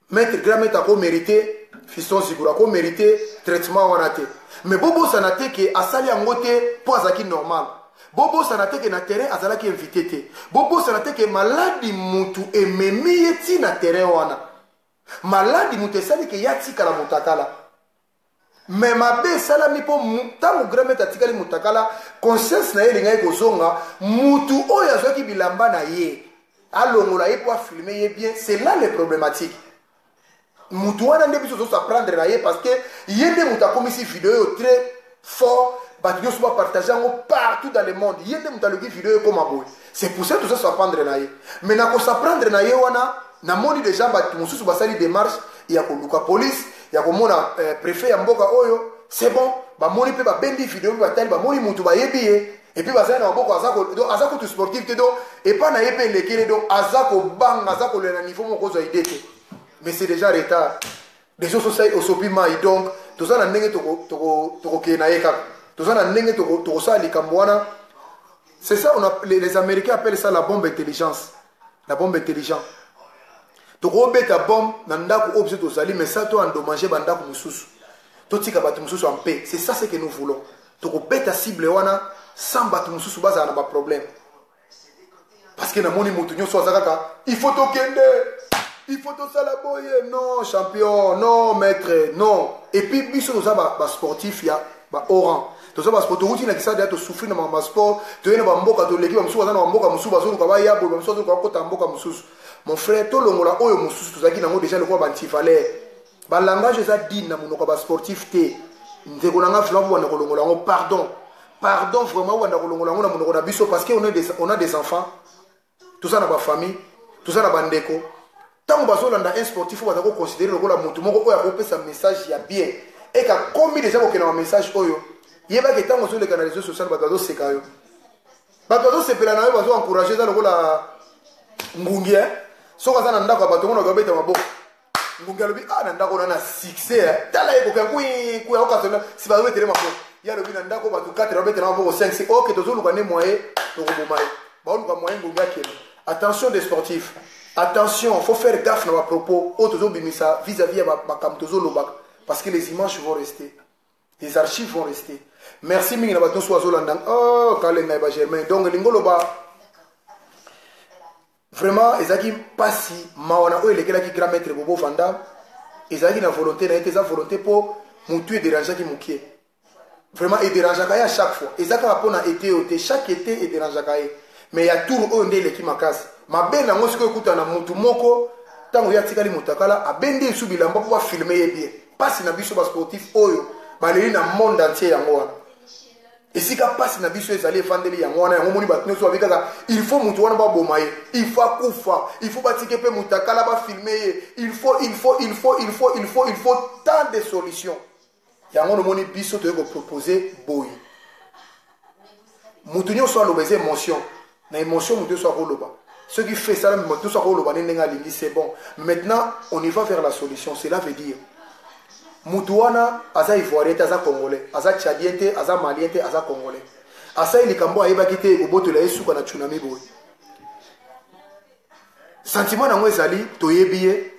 Maître, grand maître akomérite, Fiston Ziguro akomérite traitement wana te. Mais bobosana te ke asali yango te mpo azalaki normal. Bobosana te ke na terrain azalaki invité te. Bobosana te ke maladi mutu ememi ye ntina terrain wana, maladi moto esali ke ye atikala motakala. Mais mabe esalami mpo ntango grand maître atikali motakala, conscience na ye elingaki kozonga. Mutu oyo azwaki bilamba na ye, alongola ye mpo afilme ye bien, c'est là le problématique. Mutu wana nde biso tozos'en prendre na ye, parce que ye nde moto akomisi video oyo très fort, bato nyonso bapartage yango partout dans le monde. Ye nde moto aloki video ekoma boye. C'est pour ça toza s'en prendre na ye. Mais na kos'en prendre na ye wana, namoni déjà bato mosusu basali démarche ya koluka police, ya komona préfet ya mboka oyo. C'est bon, bamoni mpe, babendi video mpe batali, bamoni mutu, bayebi ye, et puis bazali na maboko. Aza kutu sportif te, donc epa na ye mpe elekeli, donc aza kobanga, aza kolela na niveau moko kozwa idée te. Mais c'est déjà retard. Déjà ososai osopi mai donc toza na ndenge tokokende na ye kaka. Toza na ndenge tokosala likambo wana. C'est ça, on a, les Américains appellent ça la bombe intelligence. La bombe intelligente. Tokobeta bombe na ndako oyo biso tozali, mais ça to endommager ba ndako mosusu. Totika bato mosusu en paix. C'est ça ce que nous voulons. Tokobeta cible wana sans bato mosusu bazala na ba problème. Parce que namoni moto nyonso aza kaka il faut tokende, il faut tosala boye. Non champion, non maître, non. Et puis biso toza ba sportif ya ba oran. Toza ba sport, touti na kisada to souffrir na ba sport, toye na ba mboka toleki ba mosusu baza na ba mboka mosusu bazoluka ba ya boye, ba mosusu bazoluka bakota mboka mosusu. Mon frère, tolongola oyo mosusu tozalaki nango déjà lokola ba antivaleur. Ba langage eza digne na monoko ba sportif te. Ndeko na nga vraiment bobanda kolongola yango, pardon. Pardon vraiment bobanda kolongola yango na monoko na biso parce que on a des enfants. Toza na ba famille, toza na ba ndeko. Tango bazolanda un sportif oyo baza ko considérer lokola motu moko oyo akopesa message ya bien. Eka komi déjà kokenda ba message oyo. Yebaki tango ozoleka na réseau social bato bazoseka yo. Bato bazosepela na yo, bazo encourager eza lokola ngungi, hein. Soki aza na ndako ya bato mona babeta maboko. Ngungi alobi ah na ndako na succès, hein. Tala ye koka kui kui akoka si bazobetele maboko. Ye alobi na ndako bato 4 babetela maboko 5 6. OK, tozoluka nde moyen tokoboma ye. Baoluka moyen ngungi akende. Attention des sportifs. Attention, faut faire gaffe na ba propos oyo tozobimisa vis-à-vis ya makambo tozolobaka parce que les images vont rester. Les archives vont rester. Merci mingi na bato nyonso bazolanda. Oh, kalenga ba Germain. Donc lingoloba vraiment ezalaki mpasi mawa na oyo elekelaki grand maître Bobo Vanda. Ezalaki na volonté na ye te, eza volonté po mutu ederangeaki mokie. Vraiment ederangeaka ye à chaque fois. Eza kaka mpona été oyo te, chaque été ederangeaka ye. Mais ya tour oyo nde eleki makasi. Mabe nango sikoyo ekutana na mutu moko ntango ye atikali motakala, abendi esu bilamba mpo bafilme ye bien. Mpasi na biso ba sportif oyo baleli na monde entier yango wana. Esika mpasi na biso ezali efandeli yango wana, yango moni bato nyonso babi kaka il faut mutu wana baboma ye, il faut akufa, il faut batike mpe motakala bafilme ye, il faut, il faut, il faut, il faut, il faut, il faut tant de solutions. Yango nomoni biso toye kopropose boye. Mutu nyonso aloba eza émotion. Na émotion mutu nyonso akoloba. Soki fait ça, mutu nyonso akoloba ndenge alingi, c'est bon. Maintenant, on y va vers la solution. Cela veut dire mutu wana aza ivoirien te, aza congolais, aza tchadien te, aza malien te, aza congolais. Asali likambo ayebaki te ekobotola ye suka na tsunami boye. Sentiment nango ezali toyebi ye.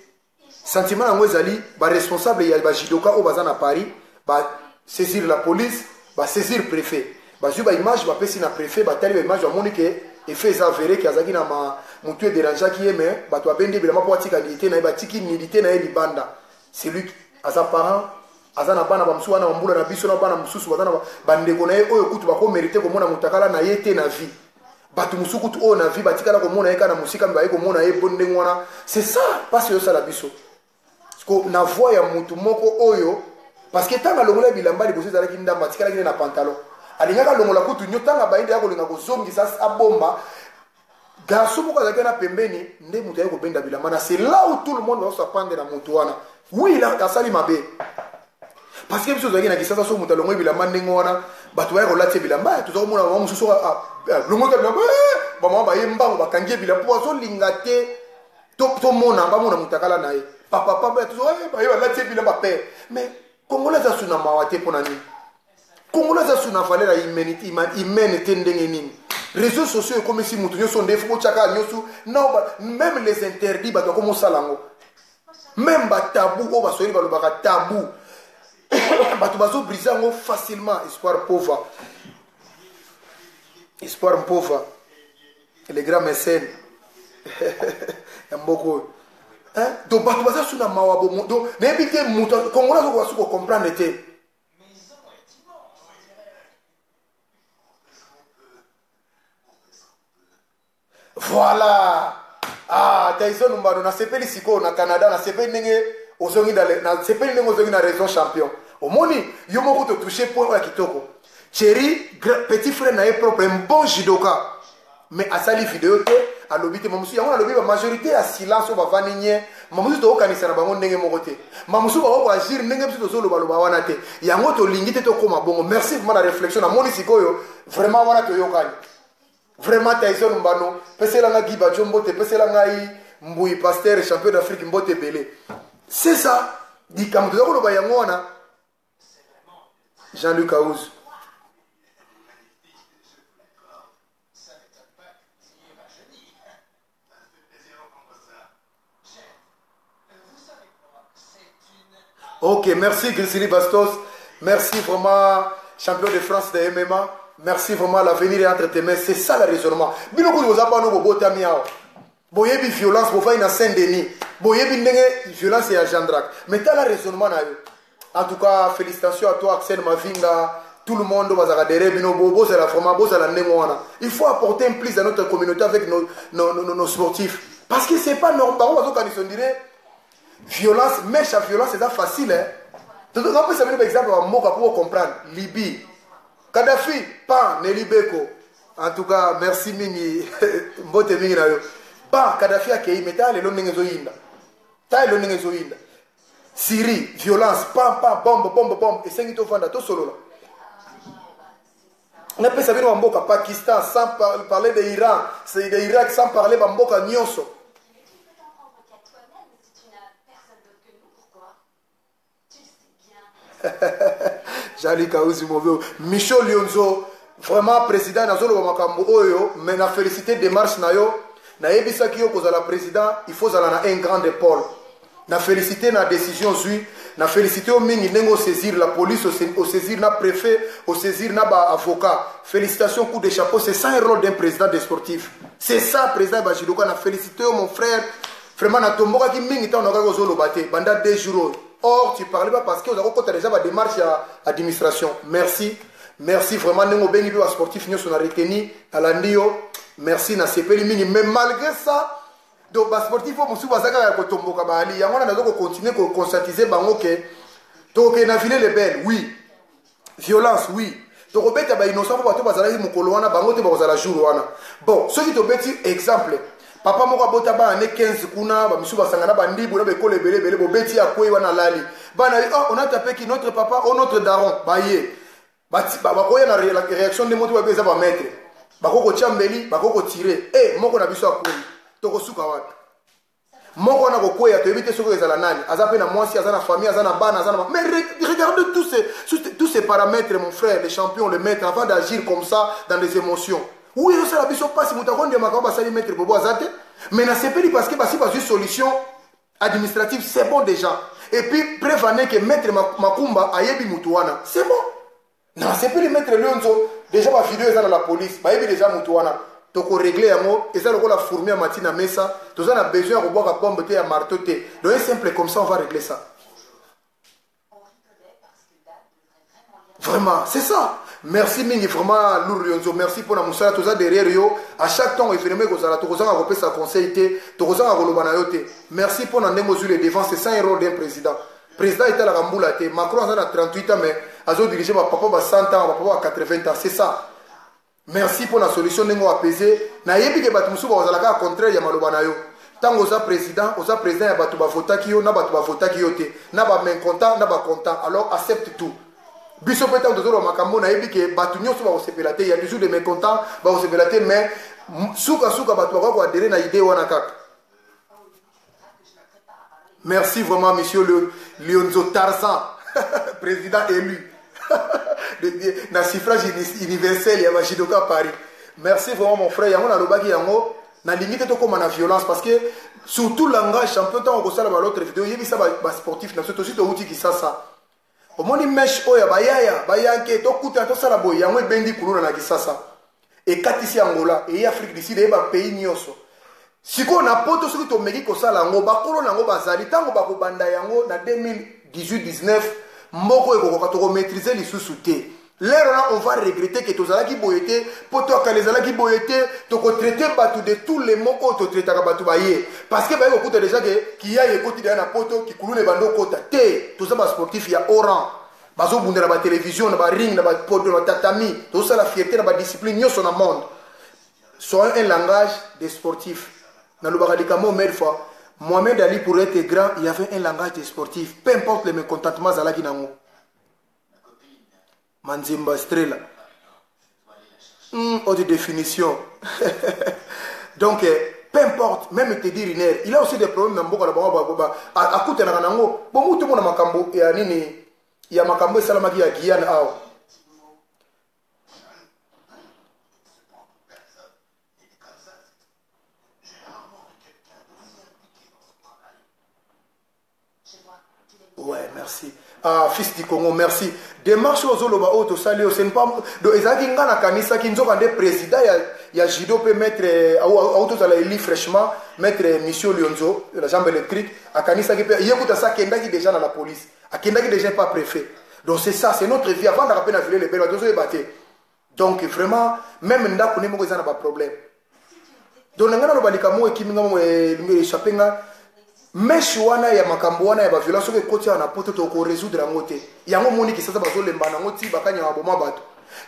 Sentiment nango ezali ba responsable ya ba judoka oyo baza na Paris ba saisir la police, ba saisir préfet. Bazwi ba image bapesi na préfet, batali ba image bamoni ke effet eza avéré ke azalaki na ma mutu ederangeaki ye, mais bato babendi bilamba mpo atika nudité na ye, batiki nudité na ye libanda. C'est lui aza parent, aza na bana ba mosusu wana bambula na biso na bana mosusu baza na bandeko na ye oyo kutu bakomérite komona motakala na ye te na vie. Bato mosusu kutu oyo na vie batikala komona ye kaka na mosika, me baye komona ye bo ndenge wana. C'est ça mpasi oyosala biso. Parce que na voix ya mutu moko oyo, parce que ntango alongola bilamba liboso ezalaki ndambo, atikalaki nde na pantalon. Alingaka alongola kutu nyo, ntango abayinde ya kolinga kozongisa abomba. Garçon moko azalaki wana pembeni nde moto aye kobenda bilamba na. C'est là où tout le monde va s'appendre na moto wana. Oui, il asali mabe. Parce que biso tozalaki na Kisasa, so moto alongoli bilamba ndenge wana, bato baya kolatia bilamba, toza komona mama mosusu alongoli bilamba, bamama baye mbango bakangi ye bilamba mpo bazolinga te tomona bamona motakala na ye. Papa, papa, baye balatie bilamba père. Mais Congolais aza su na mawa te mpona nini? Congolais aza su na valeur ya humaine te ndenge nini? Réseaux sociaux ekomisi moto nyonso nde fo botyaka nyonso na même les interdits bato bakomosala yango. Même ba tabou oyo baswahili balobaka tabou, bato bazobrise yango facilement. Espoir Pova, Espoir Mpova, le grand mécène ya mboka oyo. Donc bato baza su na mawa bo, donc nayebi te moto Congolais azokoka su kocomprendre te. Voilà. Ah, Tyson Mbano, nasepeli sikoyo na Canada, nasepeli ndenge ozongi nasepeli ndenge ozongi na raison champion. Omoni, yo moko to toucher point oyo ya kitoko. Thierry, petit frère na ye propre, un bon judoka. Mais asali vidéo te, alobi te mamusu yango alobi ba majorité ya silence oyo bavandi nye, mamusu tokokanisa na bango ndenge moko te. Mamusu bako agir ndenge biso tozoloba loba wana te. Yango tolingi te tokoma bongo. Merci vraiment na réflexion namoni sikoyo vraiment wana toyokani. Vraiment Tyson Mbano, pesela nga Guy Badjo mbote, pesela ngai Mbui pasteur champion d'Afrique mbote ebele. C'est ça. Likambo toza koloba yango wana. Jean-Luc Aouz. Ok, merci Grisili Bastos. Merci vraiment, champion de France de MMA. Merci vraiment, l'avenir est entre tes mains. C'est ça le raisonnement. Bino kutu boza bano bobotami awa. Boyebi violence, bofai na Saint-Denis. Boyebi ndenge violence ya Jandrak. Mais tala raisonnement na yo. En tout cas, félicitations à toi Axel Mavinga, tout le monde bazaka derrière bino bozala vraiment bozala ndenge wana. Il faut apporter un plus à notre communauté avec nos sportifs. Parce que c'est pas normal. Bango bazokanisa on dirait violence, mèche à violence eza facile hein. Tozopesa bino ba exemple ya mboka pour comprendre. Libye, Kadhafi, pan Nelly Beko. En tout cas, merci mingi mbote mingi na yo. Ba Kadhafi akei mais tala lelo ndenge ezoyinda. Tala lelo ndenge ezoyinda. Syrie, violence, pam pam, bombe bombe bombe, esengi tovanda tosolola. Napesa bino bamboka Pakistan sans parler de Iran, c'est de Irak sans parler bamboka nyonso. Jali Kauzi Mobio, Michel Lionzo, vraiment président nazoloba makambo oyo, mais na félicité démarche na yo, nayebisaki yo kozala président, il faut zala na un grand épaule. Na félicité na décision zui, na félicité yo mingi ndenge osaisir la police, osaisir na préfet, osaisir na ba avocat. Félicitations, coup de chapeau, c'est ça un rôle d'un président des sportifs. C'est ça président ba judoka, na félicité yo mon frère. Vraiment na tombokaki mingi ntango nakaki ozoloba te banda 2 jours oyo. Or tu parlais pas parce que ozalaki kokota déjà ba démarche ya administration. Merci. Merci vraiment ndenge obengi mpe ba sportif nyonso na reteni, nalandi yo. Merci na sepeli mingi, mais malgré ça donc ba sportif oyo mosusu baza kaka ya kotomboka baali yango wana nazo kocontinue koconscientiser bango ke tokokende na Ville Lebel, oui violence, oui tokobeta ba innocent mpo bato bazalaki mokolo wana bango te bakozala jour wana. Bon, soki tobeti exemple papa moko abota bana ne 15 kuna, bamisusu basanga na bandibu na bekolo ebele ebele, bobeti akwei wana alali, bana oh, on a tapé qui? Notre papa, oh, notre daron. Baye bakoya na réaction nde moto babe eza bamaître, bako kotia mbeli, bako kotire e moko na biso akwei, tokosuka wapi? Moko wana kokweya toyebi te soki ezala nani, aza mpe na mwasi, aza na famille, aza na bana, aza na. Mais regardez tous ces paramètres, mon frère le champion, le maître, avant d'agir comme ça dans les émotions. Oui, ezosala biso mpasi, moto akondemaka oyo basali maître Bobo aza te, mais nasepeli parce que basi bazwi solution administrative, c'est bon déjà. Et puis preuve ane ke maître Makumba ayebi mutu wana, c'est bon. Nasepeli maître Lionzo, déjà bavideo eza na la police, bayebi déjà mutu wana, tokorégler yango. Eza lokola fourmi ya mati na mesa, toza na besoin ya kobwaka bombe te, ya marteau te. Donc un simple comme ça, on va régler ça. Vraiment, c'est ça. Merci mingi vraiment Lourd Lionzo, merci pour la mosala, toza derrière yo à chaque temps. Événement ekozala, tokozanga kopesa conseil te, tokozanga koloba na yo te. Merci pour na ndenge ozwi le devant, c'est ça un rôle d'un président. Président etalaka mbula te. Macron aza na 38 ans mais azodirige bapapa ba 100 ans, bapapa ba 80 ans, c'est ça. Merci pour la solution ndenge oapese. Nayebi ke bato mosusu bakozala kaka contraire ya maloba na yo. Ntango oza président, oza président ya bato bavotaki yo na bato bavotaki yo te, na bamécontent na bacontent, alors accepte tout. Biso mpe ntango tozoloba makambo, nayebi ke bato nyonso bakosepela te, ya toujours des mécontents, bakosepela te, mais sukasuka bato bakoka koadhérer na idée wana kaka. Merci vraiment, monsieur le Lionzo Tarzan, président élu na suffrage universel ya bajudoka Paris. Merci vraiment, mon frère. Yango nalobaki yango, nalingi te tokóma na violence parce que surtout langage champion. Ntango kosala ba l'autre vidéo, yebisa basportif na biso tosi touti Kisasa, omoni mèche oyo ya bayaya bayanke, tokutana tosala boye, yango ebendi kuluna na Kisasa, ekatisi Angola, eye Afrique du Sud, eye bapays nyonso. Sikoyo na Poto, soki tomeki kosala yango, bakolo nango bazali ntango bakobanda yango na 2018 19, moko ekokoka tokomaîtriser lisusu te. Lero wana on va regretter ke tozalaki boye te, mpo toakala ezalaki boye te. Tokotraiter bato de tous les mots oyo totraitaka bato baye, parce que baye kokuta déjà ke kiyai ekoti deya na Poto, kikuluna ebandi okota te. Toza basportif ya oran, bazobunda na batelevizio, na baring, na bapodio, na batatami, tozosala fierté na badiscipline nyonso na monde. Soyons un langage des sportifs. Nalobaka likambo mille fois, Mohamed Ali, pour être grand, il y avait un langage des sportifs, peu importe le mécontentement azalaki nango. Manzimba Strela, haute définition. Donc eh, Peu importe, même Teddy Riner, il a aussi des problèmes na mboka na bango, akutanaka nango. Bomutu mona makambo ya nini, ya makambo esalamaki ya Guyane awa. Ouais, merci. Ah, fils du Congo, merci. Démarche ozoloba oyo tosali oyo, ce n'est pas donc ezalaki nga nakanisaki nzoka nde président ya judo mpe maître autozala eli fraîchement maître Monsieur Lionzo la jambe électrique akanisaki mpe ye kuta sa akendaki déjà na la police, akendaki déjà pas préfet. Donc c'est ça, c'est notre vie. Avandaka mpe na ville lebele bato ozoyeba te. Donc vraiment même ndako nde moko eza na ba problème. Donc na ngai naloba likambo oyo ekimi nga moko elingi échappe nga meshe wana ya makambo wana ya baviolence soki ekoti awa na poto tokoresoudre yango te. Yango omoni Kisasa bazolemba nango ti bakanyama boma bato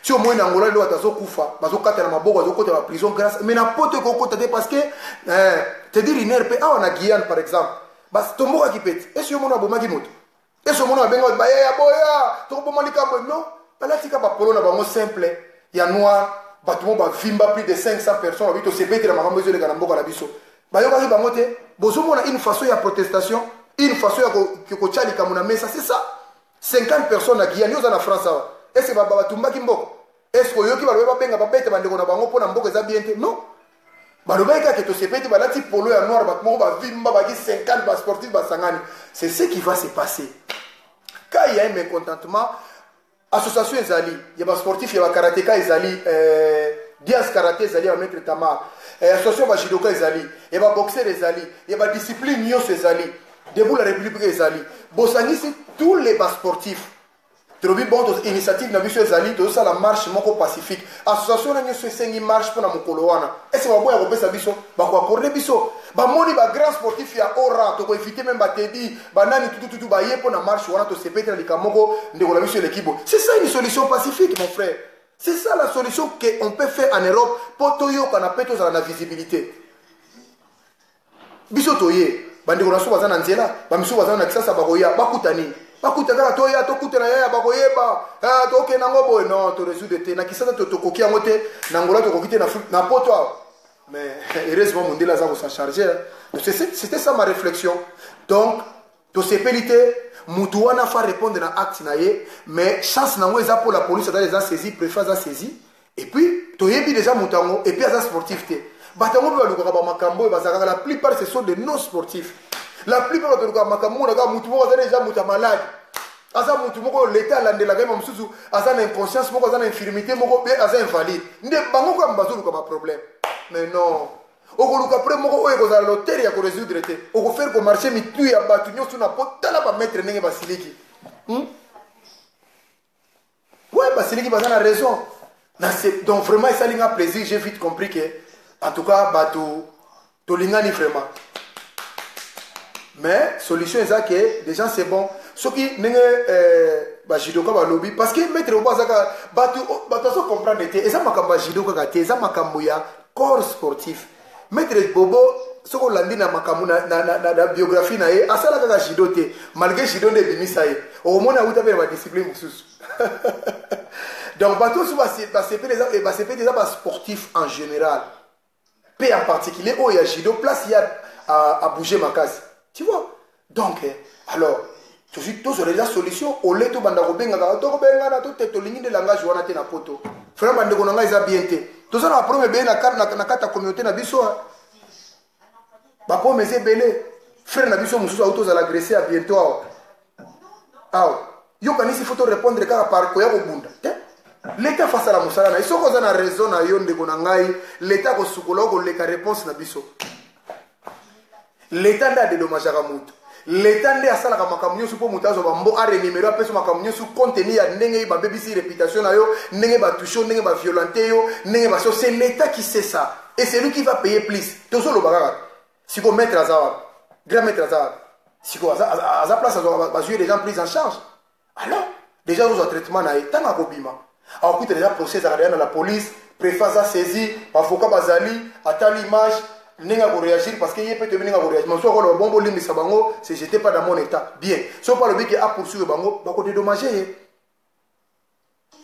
ti omoni na Angola lelo bato azokufa bazokata na maboko bazokota ba prison grâce mais na poto ekokota te parce que Teddy Riner mpe awa na Guyane par exemple batombokaki pete esi yo mona abomaki moto esi omona babenga bato bayeya boya tokoboma likambo non balatika bapolo na bango simple ya noir bato mo bavimba plus de 500 personnes babi tosepetela makambo ezoleka na mboka na biso bayokaki bango te. Bozomona une façon ya protestation, une façon ya kotya likambo na mesa, c'est ça. 50 personnes na Guyane, yo oza na France awa ese batumbaki mboka, est-ce que oyoki balobi babenga babeta bandeko na bango mpo na mboka eza bien te? Non, balobaki kaka tosepeli te, balati polo ya noir bato moko bavimba baki 50 basportif basangani. C'est ce qui va se passer quand il y a un mécontentement. Association ezali ya basportif ya bakarateka ezali Diaz karaté ezali ya maître Tamar, association bajudoka ezali ya baboxer ezali ya badiscipline nyonso ezali Debout la République ezali bosangisi tous les basportifs tolobi bon initiative na biso ezali tozosala marche moko pacifique. Association na nyonso esengi marche mpona mokolo wana ese baboya kopesa biso bakoaccorde biso bamoni bagrand sportif ya ora tokoevite meme batedi banani tutututu baye mpona marche wana tosepeti na likambo moko ndeko na biso eleki boye. C'est ça une solution pacifique, mon frère. C'est ça la solution qu'on peut faire en Europe mpo toyokana mpe tozala na visibilité. Biso toye bandeko na biso baza na nzela bamisusu baza na Kisasa bakoya bakuta nini bakuta kaka toya tokutana yaya bakoyeba tokende yango boye non toresoudre te na Kisasa tokoki yango te na Angola tokoki te na poto awa. Mais heureusement mondele aza kosa charge. C'était ça ma réflexion. Donc tosepeli te mutu wana fa répondre na acte na ye mais chance nango eza mpo la police aza eza saisi, préfet aza saisi et puis toyebi déjà moto yango et puis aza sportif te. Bato yango mpe balukaka bamakambo oyo bazalaka la plupart ce sont des non sportifs. La plupart bato balukaka makambo oyo kaka mutu moko aza déjà moto ya malade aza mutu moko oyo leta alandelaka ye mosusu aza na inconscience moko aza na infirmité moko mpe aza invalide nde bango kaka bazoluka baproblème. Mais non, okoluka problème moko oyo ekozala lotere ya korésoudre te okofaire komarche mitu ya bato nyonso na po tala bamaître ndenge basiliki. Ouais, basiliki baza na raison. Donc vraiment esali nga plaisir, j'ai vite compris que en tout cas bato tolingani vraiment. Mais solution eza ke déjà c'est bon soki ndenge bajudoka balobi parce que maître obo azaka bato bato azo comprendre te eza makambo ya judo kaka te eza makambo ya corps sportif. Maître Bobo soki olandi na makambo na biographie na ye asala kaka judo te malgré judo nde ebimisa ye okomona awuta mpe na badiscipline mosusu. Donc bato oyo basepeli eza basportif en général mpe en particulier oyo ya judo place ye abouge makasi, tu vois. Donc alors tozwa déjà solution ole tobanda kobengaka tokobengana tote tolingi nde langage wana te na poto. Frère bandeko na ngai eza bien te toza na baproblème ebele na kati ya communauté na biso baproblème eza ebele. Frère na biso mosusu auti ozala agressé ya bientôt awa awa yokanisi faut torépondre kaka par koya kobunda te. Leta fasala mosala na ye soki oza na raison na yo ndeko na ngai leta akosukola okoleka réponse na biso. Leta nde adedommageaka motu leta nde asalaka makambo nyonso mpo moto azwa bambo arenumero apesa makambo nyonso compte ya ndenge babebisi réputation na yo ndenge batouche yo ndenge baviolente yo ndenge baso. C'est l'état qui sait ça et c'est lui qui va payer plus. Tozoloba kaka siko maître aza wapi, grand maître aza wapi siko aza place bazwi déjà prise en charge. Alors déjà ozwa traitement na ye ntango akobima akokuta déjà procès ezalaka déjà na la police, préfet aza saisi, baavocat bazali atali image ndenge akoréagir parce que ye mpe toyebi ndenge akoréagir. Mosusu akoloba bon bolimbisa bango c'est j'étais pas dans mon état bien so mpo alobi ke apoursuivre bango bakodédommage ye.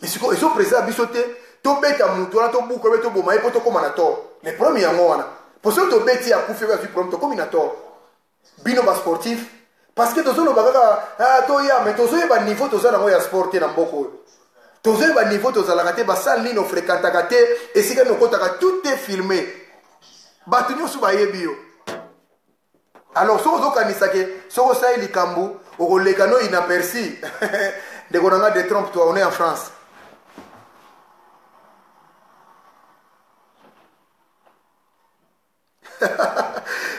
Mais sikoyo ezoprésident biso te tobeta motu wana tobuka be toboma ye mpo tokóma na tort. Le problème yango wana Po soki tobeti akufi oyo azwi problème, tokomi na tort. Bino ba sportif, parce que tozoloba kaka ah, toya, mais tozoyeba niveau toza nango ya sport te na mboka oyo. Tozoyeba niveau tozalaka te, basale nini ofrekantaka te, esika nini okotaka, tout est filmé. Bato nyonso bayebi yo. Alors soki ozokanisa ke soki osali likambo okoleka no inaperci, ndeko na nga, détrompe toi, on est en France.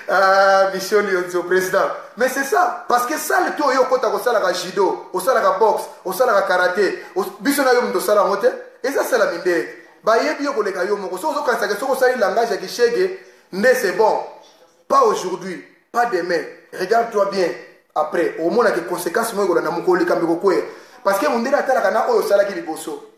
Ah, Michel Lionzo, président. Mais c'est ça, parce que salle to yo kota kosalaka judo, osalaka boxe, osalaka karaté, biso na yo moto osala yango te, eza sala mindele. Bayebi yo koleka yo moko. Soki ozokanisa ke soki osali langage ya kishege, nde c'est bon. Pas aujourd'hui, pas demain. Regarde-toi bien après. Omonaka conséquence moko ekolanda mokolo likambo ekokweya. Parce que mondele atalaka na oyo osalaki liboso.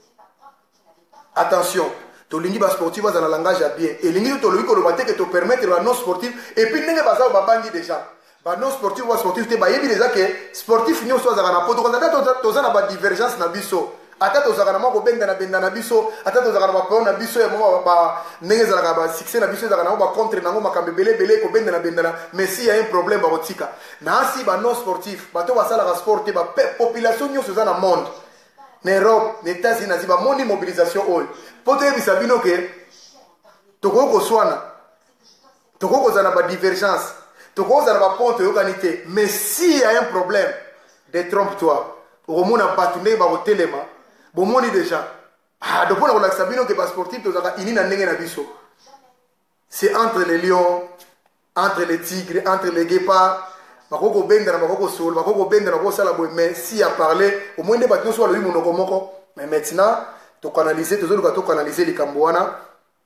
Attention, tolingi basportif bazala na langage ya bien. Elingi te tolobi koloba te ke topermettre ba non sportif. Et puis ndenge baza babangi déjà ba non sportif, ba sportif te, bayebi déjà ke sportif nyonso azalaka na poto. Ata toza na badivergence na biso, ata tozalaka na mwa kobendana bendana na biso, ata tozalaka na baproblème na biso ya mwa ndenge ezalaka, basuccès na biso ezalaka nango bacontre nango, makambo ebele ebele, kobendana bendana, mais si ya un problème bakotika na asi ba non sportif, bato basalaka sport te, bapopulation nyonso eza na monde, na Europe, na États-Unis, na bamoni mobilisation oyo mpo toyebisa bino ke tokoki koswana, tokoki kozala na badivergence, tokoki kozala na bapont toyokani te, mais si ya un problème, détrompe toi, okomona bato ndenge bakotelema. Bomoni déjà. Ah, donc mpona kolakisa bino ke basportif tozalaka ini na ndenge na biso, c'est entre les lions, entre les tigres, entre les guépards. Bakoki kobendana, bakoki kosolola, bakoki kobendana, bakoki kosala boye, mais si ya parler au moins nde bato nyonso balobi monoko moko. Mais maintenant tokanalize, tozoluka tokanalize likambo wana,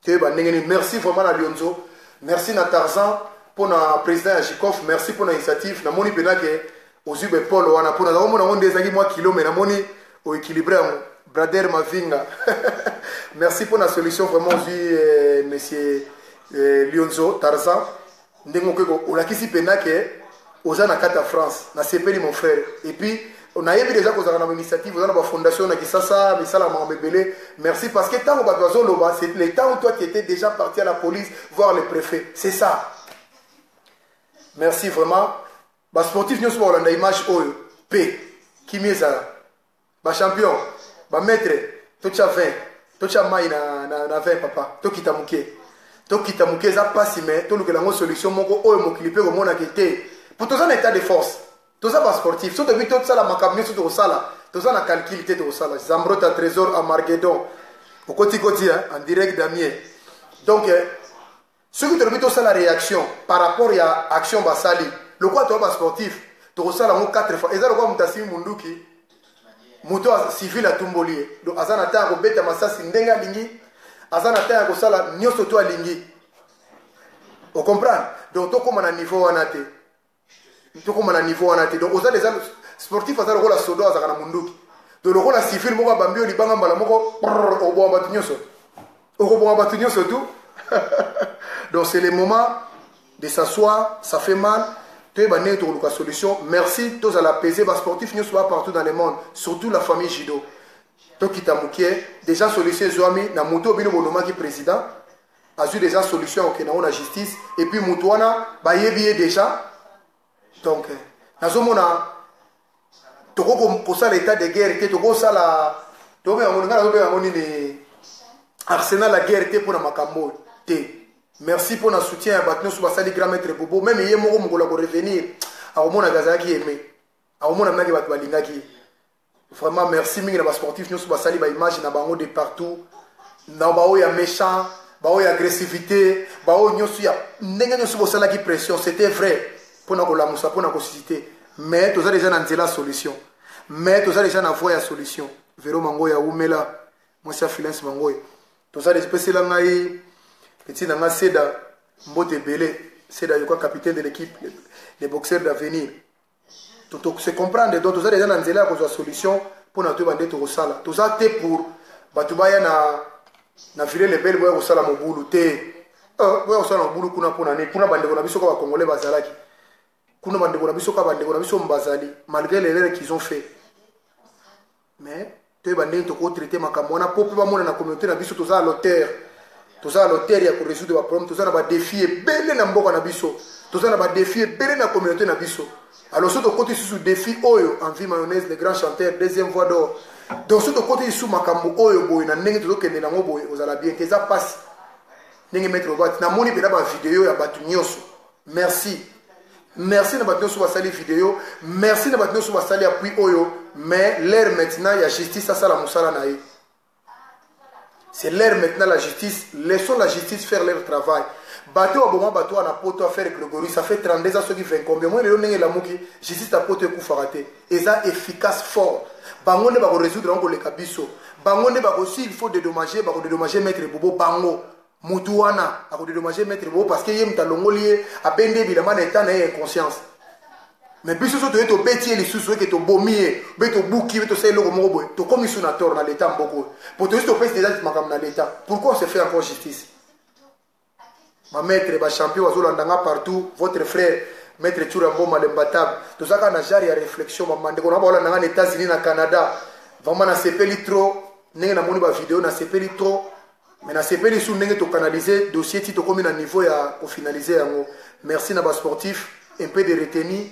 toyeba ndenge nini. Merci vraiment na Lionzo, merci na Tarzan mpona président ya Jikof, merci mpona initiative. Namoni mpena ke ozwi bepole wana mpona nakomona yango nde ezalaki mwa kilo, mais namoni oéquilibre yango. Brader Mavinga, merci mpona solution vraiment ozwi, monsieur Lionzo Tarzan, ndenge okoki olakisi mpena ke oza na kati ya France. Nasepeli, mon frère. Et puis nayebi déjà kozala na initiative, oza na bafondation na Kisasa, misala makambo ebele. Merci, parce que ntango bato bazoloba, c'est le temps où toi tu étais déjà parti à la police voir le préfet, c'est ça. Merci vraiment. Basportif nyonso bakolanda image oyo mpe kimi ezala bachampion, bamaître, totya 20, totya mai na 20, papa, tokita moke, tokita moke. Eza mpasi, mais tolukela yango solution moko oyo mokili mpe komonaka te, po toza na état de force, toza basportif. So tobi tosala makambo nyonso tokosala, toza na calcul te, tokosala. Zambrota Trésor Amargedon, okotikoti en direct Damien. Donc soki tolobi tosala réaction par rapport ya action basali, lokola toza basportif, tokosala yango 4 fois. Eza lokola moto asimi munduki, moto civil atumboli ye, donc aza na temps ya kobeta masasi ndenge alingi, aza na temps ya kosala nyonso to alingi, ocomprendre. Donc tokóma na niveau wana te, tokóma na niveau wana te. Donc oza déjà sportif, aza lokola sodo azalaka na munduki. Donc lokola civil moko abambi yo libanga, mbala moko okoboma bato nyonso, okoboma bato nyonso tout. Donc c'est le moment de s'asseoir, ça fait mal, toyeba ndenge tokoluka solution. Merci, tozala apaiser, basportif nyonso ba partout dans le monde, surtout la famille judo, tokita mokie. Déjà solution ezwami na moto bino bonomaki président, azwi déjà solution, akokende yango na justice. Et puis moto wana bayebi ye déjà. Donc nazomona tokoki kosala état de guerre te, tokosala, tokobenga yango, ngai nazobenga yango nini, arsenal ya guerre te mpona makambo oyo te. Merci mpona soutien ya bato nyonso basali. Grand maître Bobo, même ye moko mokolo ya korevenir akomonaka azalaki aimé, akomona minaki bato balingaki ye. Vraiment merci mingi na basportif nyonso basali baimage na bango de partout, na baoyo ya méchant, baoyo ya agressivité, baoyo nyonso ya ndenge nyonso bosalaki pression, c'était vrai mpona kolamusa, mpona kosusciter. Mais toza déjà na nzela solution, mais toza déjà na voie ya solution. Vero Mangoyo awumela, mwasi ya Filence Mangoyo, toza pesela ngai petit na nga Seda mbote ebele. Seda yoka, capitaine de l'équipe, les boxeurs d'avenir, se comprendre. Donc toza déjà na nzela ya kozwa solution mpona toyeba nde tokosala. Toza te pour bato baya na ville lebele, boya kosala mobulu te, boya kosala mobulu kuna. Mpona nini? Kuna bandeko na biso ka bacongolais bazalaki kuna, bandeko na biso ka bandeko na biso bazali, malgré l'erreur qu'ils ont fait. Mais toyeba ndenge tokotraite makambo wana mpo mpe bamona na communauté na biso toza à l'auteur. Toza na l'auteur ya korésoudre baproblème. Toza na badéfi ebele na mboka na biso, toza na badéfi ebele na communauté na biso. Alors so tokoti lisusu défi oyo, Envie Mayonnaise, le grand chanteur, deuxième voix d'or. Donc so tokoti lisusu makambo oyo boye na ndenge tozokende nango boye, ozala bien te, eza mpasi. Ndenge maître Obati, namoni mpena bavideo ya bato nyonso. Merci, merci na bato nyonso basali video, merci na bato nyonso basali appui oyo. Mais l'heure maintenant ya justice asala mosala na ye. C'est l'heure maintenant, la justice. Laissons la justice faire leur travail. Bato baboma bato wana poto, affaire Grégory, ça fait 32 ans, soki 20 combien. Moi lelo ndenge elamuki, justice ya poto ekufaka te, eza efficace, fort. Bango nde bakorésoudre yango koleka biso. Bango nde bako, si il faut dédommager, bakodédommager maître Bobo. Bango mutu wana akodédommager maître Bobo, parce que ye moto alongoli ye, abendi ye bilamba na état na ye inconscience. Mais biso so toye, tobeti ye lisusu, eke tobomi ye, be tobuki, be tosala eloko moko boye, tokomi su na tort na leta mboka oyo. Po toyesi, topesi déjà makambo na leta, pourquoi on se fait encore justice? Bamaître, bachampion bazolanda nga partout, votre frère maître Tshoura Mboma l'imbattable. Toza kaka na genre ya réflexion. Bamandeko na baolanda nga na États-Unis, na Canada, vraiment nasepeli trop ndenge namoni bavideo, nasepeli trop. Mais nasepeli su ndenge tocanaliser dossier ti tokomi na niveau ya kofinaliser yango. Merci na basportif, un peu de retenue.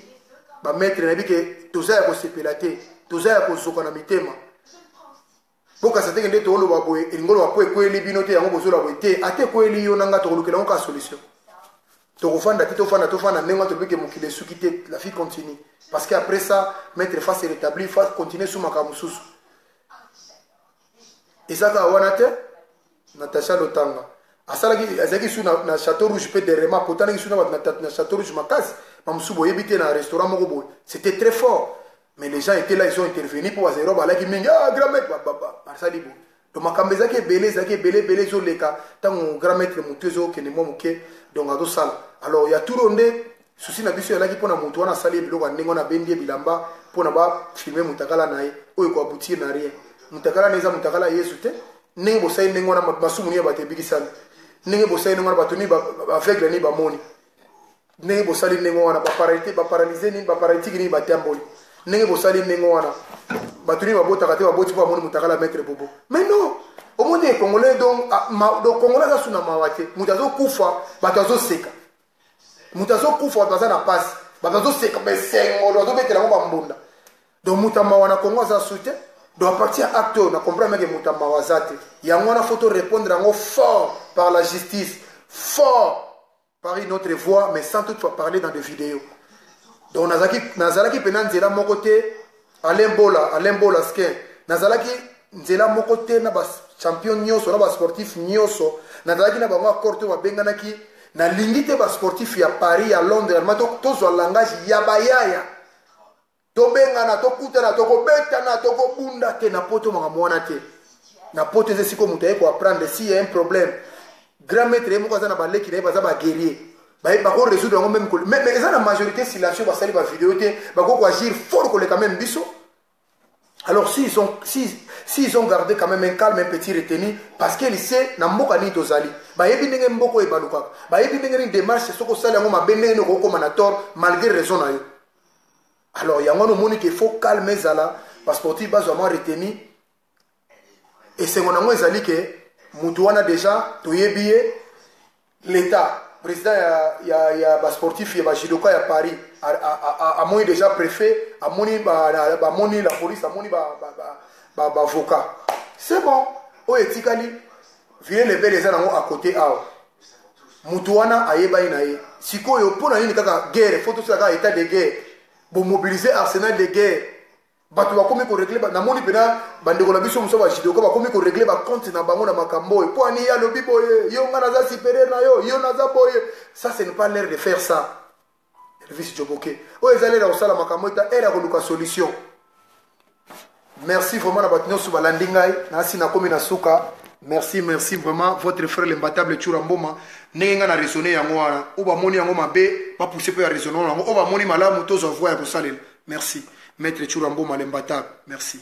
Bamaître, nayebi ke toza ya kosepela te, toza ya kozoka na mitema. Bokasa teke nde tooloba boye, elingi oloba po ekweyeli bino te, yango bozoloba boye te. Ate ekweyeli yo na nga, tokolukela yango kaka solution. Tokofanda te, tofanda, tofanda ndenge wana, tolobi ke mokili esuki te, la vie continue. Parce que après ça, maître fa se rétablir, fa continuer su makambo mosusu. Eza kaka wana te. Natacha Lotanga asalaki, azalaki su na Château Rouge mpe derema, apotanaki su na bato na Château Rouge makasi. Bamosusu boyebi te, na restaurant moko boye, c'était très fort. Mais les gens étaient là, ils ont intervenu mpo bazali balaki mingi. Ah, grand maître basali boye. Donc makambo ezalaki ebele, ezalaki ebele ebele, ezoleka. Ntango grand maître motu ezokende mwa moke, donc azosala. Alors ya turo nde susi na biso ezalaki mpona motu wana asali ye biloko ya ndenge wana, abendi ye bilamba mpona bafilmer mutakala na ye oyo ekoaboutir na rien. Mutakala na eza mutakala ya Yesu te. Ndenge bosali ndenge wana, masumu nini ya bato ebikisami? Ndenge bosali ndenge wana, bato nini baaveugle nini bamoni? Ndenge bosali ndenge wana, baparalyse nini, baparalytique nini batamboli? Ndenge bosali ndenge wana, bato nini babotaka te baboti mpo bamoni mutakala maître Bobo? Mais non, omoni congolais. Donc donc congolais aza su na mawa te. Moto azokufa, bato azoseka. Moto azokufa, bato baza na pasi, bato azoseka, besengolo, azobetela yango bambunda. Donc moto ya mawa na Congo aza su te. Donc à partir ya acte oyo, na comprendre meke moto ya mawa aza te. Yango wana faut répondre yango fort par la justice, fort par une autre voie, mais sans toutefois parler dans des vidéos. Donc nazalaki mpena nzela moko te. Alain Bola, Alain Bola Skin, nazalaki nzela moko te na bachampion nyonso, na basportif nyonso. Nazalaki na bango accord te, babenganaki. Nalingi te basportif ya Paris, ya Londres, alma tozwa langage ya bayaya, tobengana, tokutana, tokobetana, tokobunda te. Na poto makambo wana te. Na poto eza esika moto aye koapprendre. Si ya un problème, grand maître ye moko aza na baleki na ye, baza baguerrier, bakorésoudre yango. Même mais eza na majorité silencieux, basali bavideo te, bakoki koagir fort koleka même biso. Alors s'ils ont, si, si ils ont gardé quand même un calme, un petit retenu, parce que sait na mboka nini tozali, bayebi ndenge mboka oyo ebalukaka, bayebi ndenge nini démarche, soki osali yango mabe, ndenge nini okokóma na tort malgré raison na yo. Alors yango wana omoni ke faut calme ezala, basportif bazwa mwa retenu. Esengo nango ezali ke mutu wana déjà toyebi ye. L'état, président ya basportif ya bajudoka ya Paris amoni déjà préfet, amoni, bamoni la police, amoni baavocat, c'est bon. Oyo etikali ville lebele eza nango à côté awa. Mutu wana ayebani na ye. Sikoyo mpo na nini kaka guerre? Faut tosala kaka état de guerre, bomobiliser arsenal de guerre. Bato bakomi korégler. Namoni mpena bandeko na biso mosusu bajudoka bakomi korégler bacompte na bango na makambo oyo. Mpo ani ye alobi boye: yo, nga naza supérieur na yo, yo naza boye. Ça, ce n'est pas l'heure de faire ça. Elvis Joboke, oyo eza l'heure ya kosala makambo eta heure ya koluka solution. Merci vraiment na bato nyonso balandi ngai. Nasi nakomi na suka. Merci, merci vraiment. Votre frère l'imbattable Tshoura Mboma. Ndenge ngai na raisonne yango wana, oyo bamoni yango mabe, bapousse mpe ya raisonne yango. Oyo bamoni malamu, tozwa voie ya kosalela. Merci, maître Tshoura Mboma l'imbattable, merci.